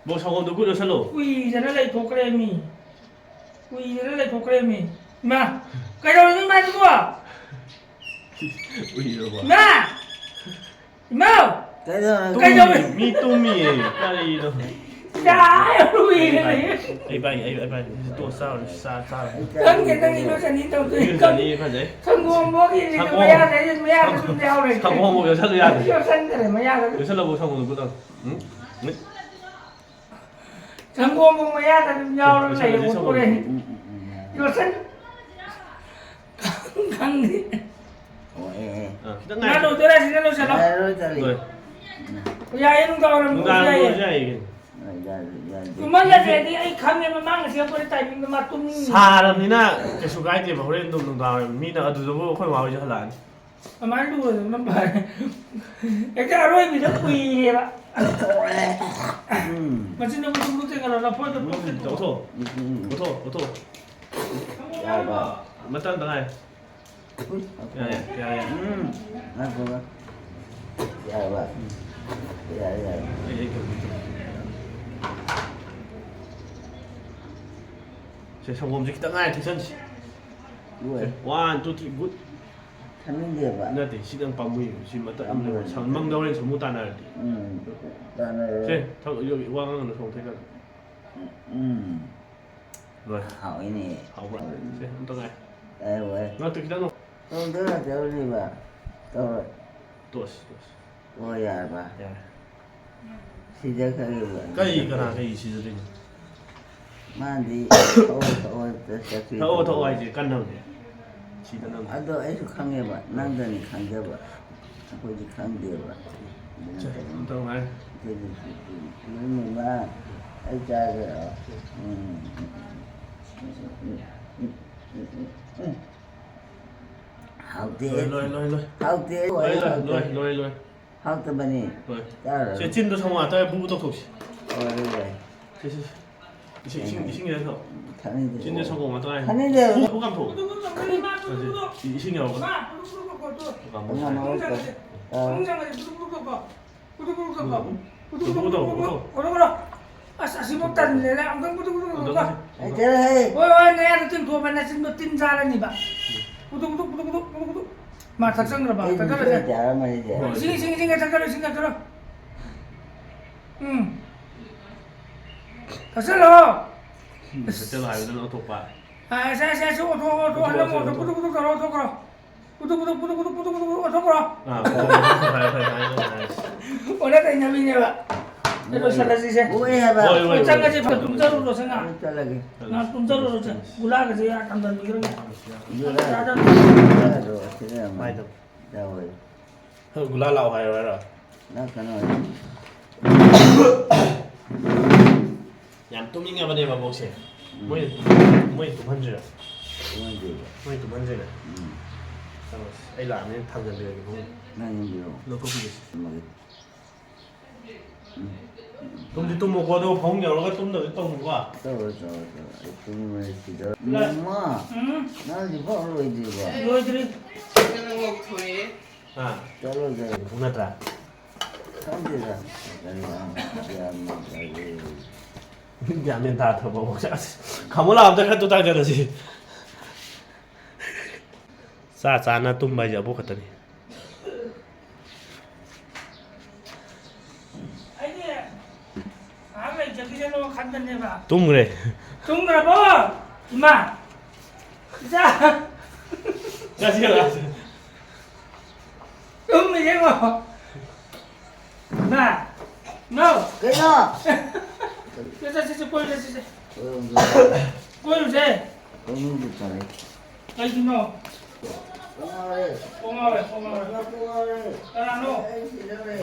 ꯕꯣ, ꯁꯪꯒꯣꯝꯗꯣ ꯒꯨꯠ ꯂꯣꯏꯁꯜꯂꯣ꯫ ꯎꯏꯗꯅ ꯂꯩꯊꯣꯛꯈ꯭ꯔꯦ ꯃꯤ꯫ ꯎꯏꯗꯅ ꯂꯩꯊꯣꯛꯈ꯭ꯔꯦ ꯃꯤ꯫ ꯏꯃꯥ, ꯀꯩꯗꯧꯔꯒꯦ ꯏꯃꯥꯁꯤꯕꯣ? ꯎꯏꯔꯕꯣ? ꯏꯃꯥ! ꯏꯃꯥ! ꯀꯩꯗꯧꯔꯒꯦ? ꯀꯩꯗꯧꯔꯦ? ꯃꯤ ꯇꯨꯝꯃꯤꯌꯦ, ꯀꯔꯤꯅꯣ? ꯌꯥꯔꯦ, ꯎꯏꯔꯦ꯫ ꯑꯩ ꯚꯥꯏ, ꯑꯩ, ꯑꯩ ꯚꯥꯏ, ꯇꯣ ꯆꯥꯔꯣꯏ, ꯆꯥ-, ꯆꯥꯔꯣꯏ꯫ ꯈꯪꯗꯦ, ꯅꯪꯒꯤ ꯏꯔꯨꯖꯅꯤ ꯐꯖꯩ꯫ ꯏꯔꯨꯖꯅꯤ ꯐꯖꯩ꯫ ꯁꯪꯒꯣꯝ ꯐꯥꯎ ꯏꯔꯦ, ꯁꯪꯒꯣꯝ꯫ ꯃꯌꯥꯗ, ꯃꯌꯥꯗ ꯑꯗꯨꯝ ꯌꯥꯎꯔꯦ꯫ ꯁꯪꯒꯣꯝ ꯐꯥꯎ ꯌꯣꯠꯁꯜꯂꯨ ꯌꯥꯗꯦ꯫ ꯌꯣꯠꯁꯟꯗ꯭ꯔꯦ, ꯃꯌꯥꯗ ꯑꯗꯨꯝ꯫ ꯌꯣꯠꯁꯜꯂꯕꯣ ꯁꯪꯒꯣꯝꯗꯨ ꯒꯨꯠ ꯂꯥꯎ꯫ ꯎꯝ? ꯎꯝ? ꯁꯪꯒꯣꯝ ꯐꯥꯎ ꯃꯌꯥꯗ ꯑꯗꯨꯝ ꯌꯥꯎꯔ ꯂꯩꯔꯦ, ꯂꯣꯏꯁꯜꯂꯁꯤ, ꯑꯣꯟꯊꯣꯔꯛꯑꯦ꯫ ꯁꯪꯒꯣꯝ꯫ ꯎꯝ, ꯎꯝ, ꯎꯝ, ꯌꯥꯔꯦ꯫ ꯌꯣꯠꯁꯟ-, ꯈꯪꯗꯦ꯫ ꯑꯣ, ꯑꯦ, ꯑꯦ꯫ ꯑꯥ, ꯈꯤꯇꯪ ꯉꯥꯏ꯫ ꯉꯥ ꯂꯣꯏꯗꯣꯏꯔꯥ, ꯁꯤꯗ ꯂꯣꯏꯁꯜꯂꯣ꯫ ꯌꯥꯔꯣꯏ, ꯇꯜꯂꯤ꯫ ꯂꯣꯏ꯫ ꯎꯝ꯫ ꯌꯥꯏꯌꯦ, ꯅꯨꯡꯗꯥꯡ ꯋꯥꯏꯔꯝ ꯅꯨꯡꯗꯥꯡ ꯌꯥꯏꯌꯦ꯫ ꯌꯥꯏꯌꯦ꯫ ꯌꯥꯏ, ꯌꯥꯏ, ꯌꯥꯏ꯫ ꯇꯨꯝꯍꯜꯂꯁꯦꯗꯤ ꯑꯩ ꯈꯪꯉꯦꯕ, ꯃꯥ ꯉꯁꯤ ꯑꯩꯈꯣꯏ ꯇꯥꯏꯃꯤꯡꯗꯣ ꯃꯥ ꯇꯨꯝꯅꯤ꯫ ꯁꯥꯔꯕꯅꯤꯅ ꯀꯩꯁꯨ ꯀꯥꯏꯗꯦꯕ, ꯍꯣꯔꯦꯟ ꯑꯗꯨꯝ ꯅꯨꯡꯗꯥꯡ ꯋꯥꯏꯔꯝ ꯃꯤꯅ ꯑꯗꯨꯗꯕꯨ ꯑꯩꯈꯣꯏ ꯃꯥ ꯍꯣꯏꯁꯨ ꯍꯜꯂꯛꯑꯅꯤ꯫ ꯑꯗꯨꯃꯥꯏꯅ ꯂꯨꯔꯗꯅ ꯐꯔꯦ꯫ ꯍꯦꯛꯇ ꯑꯔꯣꯏꯕꯤꯗ ꯎꯏꯔꯦꯕ꯫ ꯎꯝ꯫ ꯃꯆꯤꯟꯗ ꯃꯆꯤꯟ ꯃꯆꯤꯟ ꯀꯩꯅꯣ ꯂꯐꯣꯏꯗꯣ ꯎꯝ, ꯄꯣꯛꯀꯦ ꯇꯧꯕ꯫ ꯂꯧꯊꯣꯛꯑꯣ꯫ ꯎꯝ, ꯎꯝ꯫ ꯂꯧꯊꯣꯛꯑꯣ, ꯂꯧꯊꯣꯛꯑꯣ꯫ ꯌꯥꯔꯕ? ꯃꯇꯝ ꯇꯉꯥꯏ꯫ ꯎꯏ꯫ ꯌꯥꯔꯦ, ꯌꯥꯔꯦ, ꯌꯥꯔꯦ꯫ ꯎꯝ꯫ ꯉꯥꯏꯈꯣ, ꯉꯥꯏꯈꯣ꯫ ꯌꯥꯔꯕ? ꯌꯥꯔꯦ, ꯌꯥꯔꯦ꯫ ꯑꯩ, ꯑꯩ ꯇꯧꯒꯦ, ꯇꯧꯒꯦ꯫ ꯁꯦ, ꯁꯪꯒꯣꯝꯁꯦ ꯈꯤꯇꯪ ꯉꯥꯏꯔꯦ, ꯊꯤꯠꯆꯟꯁꯤ꯫ ꯂꯣꯏꯔꯦ꯫ ꯁꯦ, one, two, three, good꯫ ꯊꯛꯅꯤꯡꯗꯦꯕ꯫ ꯅꯠꯇꯦ, ꯁꯤꯗꯪ ꯄꯥꯝꯃꯨꯏꯕ꯫ ꯁꯤ ꯃꯇꯠ ꯑꯃ ꯂꯩꯕ꯫ ꯁꯪ-, ꯃꯪꯗ ꯍꯣꯔꯦꯟ ꯁꯃꯨ ꯇꯥꯟꯅꯔꯗꯤ꯫ ꯎꯝ, ꯇꯥꯟꯅꯔꯦ꯫ ꯁꯦ, ꯊꯛ-, ꯌꯣ-, ꯋꯥ ꯉꯥꯡꯒꯅꯨ, ꯁꯣꯝ ꯊꯦꯛꯀꯅꯨ꯫ ꯎꯝ꯫ ꯂꯣꯏꯔꯦ꯫ ꯍꯥꯎꯏꯅꯦ꯫ ꯍꯥꯎꯕ꯭ꯔꯥ? ꯁꯦ, ꯑꯝꯇ ꯉꯥꯏ꯫ ꯉꯥꯏꯈꯣ, ꯉꯥꯏꯈꯣ꯫ ꯉꯥꯛꯇ ꯈꯤꯇꯪ ꯅꯣ-, ꯅꯪ ꯇꯧꯔ ꯇꯧꯔꯤꯕ? ꯇꯧꯔꯣꯏ꯫ Toss, toss. ꯑꯣ, ꯌꯥꯔꯕ? ꯌꯥꯔꯦ꯫ ꯁꯤꯗ ꯈꯔ ꯌꯦꯡꯉꯣ꯫ ꯀꯩ, ꯀꯅꯥ ꯀꯩ ꯁꯤꯖꯗꯣꯏꯅꯣ? ꯃꯥꯗꯤ ꯊꯛꯑꯣ, ꯊꯛꯑꯣ, ꯆꯠ-, ꯆꯠꯈ꯭ꯔꯤ ꯊꯛꯑꯣ, ꯊꯛꯑꯣ ꯊꯛꯑꯣ꯫ ꯍꯥꯏꯁꯦ ꯀꯟꯅꯕꯅꯦ꯫ ꯁꯤꯗ ꯅꯪ꯫ ꯑꯗꯣ ꯑꯩꯁꯨ ꯈꯪꯉꯦꯕ, ꯅꯪꯗꯅꯤ ꯈꯪꯖꯕ꯫ ꯑꯩꯈꯣꯏꯗꯤ ꯈꯪꯗꯦꯕ꯫ ꯑꯗꯨꯅ ꯁꯦ, ꯀꯩꯅꯣ꯫ ꯑꯝꯇ ꯉꯥꯏ꯫ ꯑꯩꯈꯣꯏꯗꯤ ꯏꯃꯥ, ꯑꯩ ꯆꯥꯒꯦ꯫ ꯎꯝ꯫ ꯍꯥꯎꯇꯦ꯫ ꯂꯣꯏ, ꯂꯣꯏ, ꯂꯣꯏ, ꯂꯣꯏ꯫ ꯍꯥꯎꯇꯦ꯫ ꯂꯣꯏ, ꯂꯣꯏ, ꯍꯥꯎꯇꯦ꯫ ꯂꯣꯏ, ꯂꯣꯏ, ꯂꯣꯏ꯫ ꯍꯥꯎꯇꯕꯅꯤ꯫ ꯍꯣꯏ꯫ ꯆꯥꯔꯔꯣꯏ꯫ ꯁꯦ, ꯆꯤꯟꯗꯣ ꯁꯪꯒꯣꯝ ꯉꯥꯛꯇ ꯕꯨ ꯕꯨ ꯇꯧꯊꯣꯛꯁꯤ꯫ ꯍꯣꯏ, ꯍꯣꯏ, ꯍꯣꯏ꯫ ꯁꯦ, ꯁꯦ, ꯁꯦ꯫ ꯏꯁꯤꯡ, ꯏꯁꯤꯡ ꯌꯥꯎꯗ꯭ꯔꯣ? ꯊꯛꯅꯤꯡꯗꯦ꯫ ꯆꯤꯟꯗꯣ ꯁꯪꯒꯣꯝ ꯉꯥꯛꯇ ꯉꯥꯏ꯫ ꯊꯛꯅꯤꯡꯗꯦ꯫ ꯕꯨ ꯕꯨ ꯀꯥꯝꯊꯣꯛ꯫ ꯁꯦ, ꯏꯁꯤꯡ ꯌꯥꯎꯔꯕ? ꯀꯥꯝꯊꯣꯛ꯫ ꯉꯝꯃꯔꯣꯏ꯫ ꯑꯥ꯫ ꯄꯨꯗꯨ ꯄꯨꯗꯨ ꯀꯣ꯫ ꯄꯨꯗꯨ ꯄꯨꯗꯨ ꯀꯣ꯫ ꯄꯨꯗꯨ ꯄꯨꯗꯨ ꯄꯨꯗꯨ ꯄꯨꯗꯨ꯫ ꯄꯨꯗꯨ ꯄꯨꯗꯨ꯫ ꯑꯣ, ꯑꯣ, ꯑꯣ꯫ ꯑꯁ, ꯑꯁꯤꯃꯨꯛ ꯇꯟꯂꯦꯗ꯫ ꯑꯝꯇꯪ ꯄꯨꯗꯨ ꯄꯨꯗꯨ ꯄꯨꯗꯨ ꯀꯣ꯫ ꯑꯝꯇꯪ ꯁꯦ꯫ ꯂꯩꯇꯦꯍꯦ꯫ ꯍꯣꯏ, ꯍꯣꯏ, ꯅꯌꯥꯗ ꯇꯤꯟꯊꯣꯛꯑꯕ ꯅꯆꯤꯟꯗꯣ ꯇꯤꯟ ꯆꯥꯔꯅꯤꯕ꯫ ꯄꯨꯗꯨ ꯄꯨꯗꯨ ꯄꯨꯗꯨ ꯄꯨꯗꯨ ꯄꯨꯗꯨ ꯄꯨꯗꯨ꯫ ꯃꯥ ꯊꯛꯆꯟꯈ꯭ꯔꯕ? ꯑꯩ ꯊꯛꯆꯜꯂꯁꯦ꯫ ꯅꯨꯡꯁꯤꯠ ꯌꯥꯔꯝꯃꯅꯤꯁꯦ꯫ ꯍꯣꯏ, ꯏꯁꯤꯡ, ꯏꯁꯤꯡ, ꯏꯁꯤꯡ ꯊꯛꯆꯜꯂꯣ, ꯏꯁꯤꯡ ꯊꯛꯆꯜꯂꯣ꯫ ꯎꯝ꯫ ꯊꯛꯆꯜꯂꯣ꯫ ꯊꯛꯆꯜꯂꯣ ꯍꯥꯏꯕꯗꯨꯅ ꯑꯣꯟꯊꯣꯛꯄ꯫ ꯑ, ꯁꯦ, ꯁꯦ, ꯁꯦ, ꯑꯣꯟꯊꯣꯛꯑꯣ, ꯑꯣꯟꯊꯣꯛꯑꯣ, ꯑꯣꯟꯊꯣꯛꯑꯣ, ꯍꯟꯗꯛ ꯁꯦ, ꯑꯣꯟꯊꯣꯛꯑꯣ꯫ ꯄꯨꯗꯨ ꯄꯨꯗꯨ ꯇꯧꯔꯣ, ꯑꯣꯟꯊꯣꯛꯈ꯭ꯔꯣ꯫ ꯄꯨꯗꯨ, ꯄꯨꯗꯨ, ꯄꯨꯗꯨ, ꯄꯨꯗꯨ, ꯄꯨꯗꯨ, ꯄꯨꯗꯨ, ꯄꯨꯗꯨ, ꯄꯨꯗꯨ, ꯄꯨꯗꯨ, ꯄꯨꯗꯨ, ꯄꯨꯗꯨ꯫ ꯑꯥ, ꯐꯔꯦ, ꯐꯔꯦ, ꯐꯔꯦ, ꯐꯔꯦ, ꯐꯔꯦ꯫ ꯑꯣꯟꯅ ꯇꯩꯅꯕꯤꯅꯦꯕ꯫ ꯁꯦ, ꯂꯣꯏꯁꯜꯂꯁꯤ, ꯁꯦ꯫ ꯍꯣꯏ ꯍꯥꯏꯕ꯫ ꯍꯣꯏ, ꯍꯣꯏ, ꯍꯣꯏ, ꯆꯪꯉꯁꯤ, ꯍꯣꯏ, ꯐꯠ ꯍꯣꯏ, ꯇꯨꯝꯖꯔꯨꯔꯣ, ꯆꯪꯉ꯫ ꯍꯣꯏ, ꯆꯠꯂꯒꯦ꯫ ꯉꯥꯏꯍꯥꯛ ꯇꯨꯝꯖꯔꯨꯔꯣ, ꯁꯦ꯫ ꯆꯪꯉꯁꯤ꯫ ꯒꯨꯂꯥꯒꯁꯦ ꯌꯥ ꯊꯝꯖꯟꯕꯤꯈ꯭ꯔꯒꯦ꯫ ꯒꯨꯂꯥ꯫ ꯆꯥꯗꯕꯤ꯫ ꯒꯨꯂꯥꯗꯣ ꯁꯤꯗ ꯑꯃ ꯃꯥꯏꯗꯣ꯫ ꯌꯥꯎꯋꯦ꯫ ꯒꯨꯂꯥ ꯂꯥꯛꯑꯣ ꯍꯥꯏꯔꯣ ꯍꯥꯏꯔꯣ? ꯅꯪ ꯀꯩꯅꯣ ꯌꯥꯝ ꯇꯨꯝꯅꯤꯡꯉꯕꯅꯦꯕ ꯃꯧꯁꯦ꯫ ꯎꯝ꯫ ꯃꯣꯏ, ꯃꯣꯏ ꯇꯨꯝꯍꯟꯗ꯭ꯔꯤꯔꯥ? ꯇꯨꯝꯍꯟꯗ꯭ꯔꯤꯕ꯫ ꯃꯣꯏ ꯇꯨꯝꯍꯟꯗ꯭ꯔꯤꯔꯥ? ꯎꯝ꯫ ꯑꯁ, ꯑꯩ ꯂꯥꯛꯑꯕꯅꯤꯅ ꯊꯥꯡꯖꯟꯕꯤꯔꯒꯦ ꯐꯃꯨꯡꯗ꯫ ꯅꯪ ꯌꯨꯝꯗ ꯌꯦꯡꯉꯣ꯫ ꯂꯧꯊꯣꯛꯄꯤꯒꯦꯁꯦ꯫ ꯊꯝꯃꯒꯦ꯫ ꯎꯝ꯫ ꯇꯨꯝꯗꯤ ꯇꯨꯝꯃꯣꯀꯣ, ꯑꯗꯨꯒ ꯐꯃꯨꯡ ꯌꯧꯔꯒ ꯇꯨꯝꯗꯕꯗꯤ ꯇꯧꯅꯨꯀꯣ꯫ ꯇꯧꯔꯣꯏ, ꯇꯧꯔꯣꯏ, ꯇꯧꯔꯣꯏ꯫ ꯑꯩ ꯇꯨꯝꯃꯦ ꯁꯤꯗ꯫ ꯂꯥꯛ-꯫ ꯃꯃꯥ! ꯎꯝ꯫ ꯅꯪ ꯍꯧꯖꯤꯛ ꯐꯥꯎ ꯂꯣꯏꯗ꯭ꯔꯤꯕꯣ? ꯂꯣꯏꯗ꯭ꯔꯤ꯫ ꯍꯥ? ꯆꯠꯂꯣ, ꯆꯠꯂꯣ꯫ ꯅꯠꯇ꯭ꯔꯥ? ꯈꯪꯗꯦꯗ꯫ ꯀꯔꯤ ꯒ꯭ꯌꯥꯟ ꯃꯦꯟ ꯇꯥꯗꯦ꯫ ꯒ꯭ꯌꯥꯟ ꯃꯦꯟ ꯇꯥꯗ꯭ꯔꯕꯣ? ꯑꯁ, ꯈꯥꯃꯣ ꯂꯥꯛꯑꯝꯗ ꯈꯔ ꯇꯨ ꯇꯥꯛꯆꯔꯁꯤ꯫ ꯆꯥ ꯆꯥꯅ ꯇꯨꯝꯕ ꯍꯥꯏꯁꯦ ꯑꯕꯣꯛ ꯈꯛꯇꯅꯤ꯫ ꯑꯩꯗꯤ ꯉꯥꯏꯍꯥꯛ ꯂꯩꯖꯈꯤꯁꯅꯣ ꯈꯟꯕꯅꯦꯕ꯫ ꯇꯨꯝꯈ꯭ꯔꯦ꯫ ꯇꯨꯝꯈ꯭ꯔꯕꯣ? ꯏꯃꯥ! ꯏꯆꯥ! ꯆꯠꯁꯤ ꯂꯥꯛꯑꯁꯤ꯫ ꯇꯨꯝꯃꯤꯁꯦ ꯌꯦꯡꯉꯣ꯫ ꯏꯃꯥ! ꯏꯃꯥꯎ! ꯀꯩꯅꯣ? ꯆꯠꯁꯦ, ꯆꯠꯁꯦ, ꯀꯣꯏꯔꯨꯁꯦ, ꯆꯠꯁꯦ꯫ ꯀꯣꯏꯔꯨꯁꯦ꯫ ꯀꯣꯏꯔꯨꯁꯦ꯫ ꯀꯣꯏꯔꯨꯁꯦ ꯐꯔꯦ꯫ ꯀꯩꯒꯤꯅꯣ? ꯀꯣꯛ ꯉꯥꯎꯔꯦ꯫ ꯀꯣꯛ ꯉꯥꯎꯔꯦ, ꯀꯣꯛ ꯉꯥꯎꯔꯦ꯫ ꯀꯣꯛ ꯉꯥꯎꯔꯦ꯫ ꯀꯅꯥꯅꯣ? ꯑꯩ ꯁꯤꯗꯧꯔꯦ꯫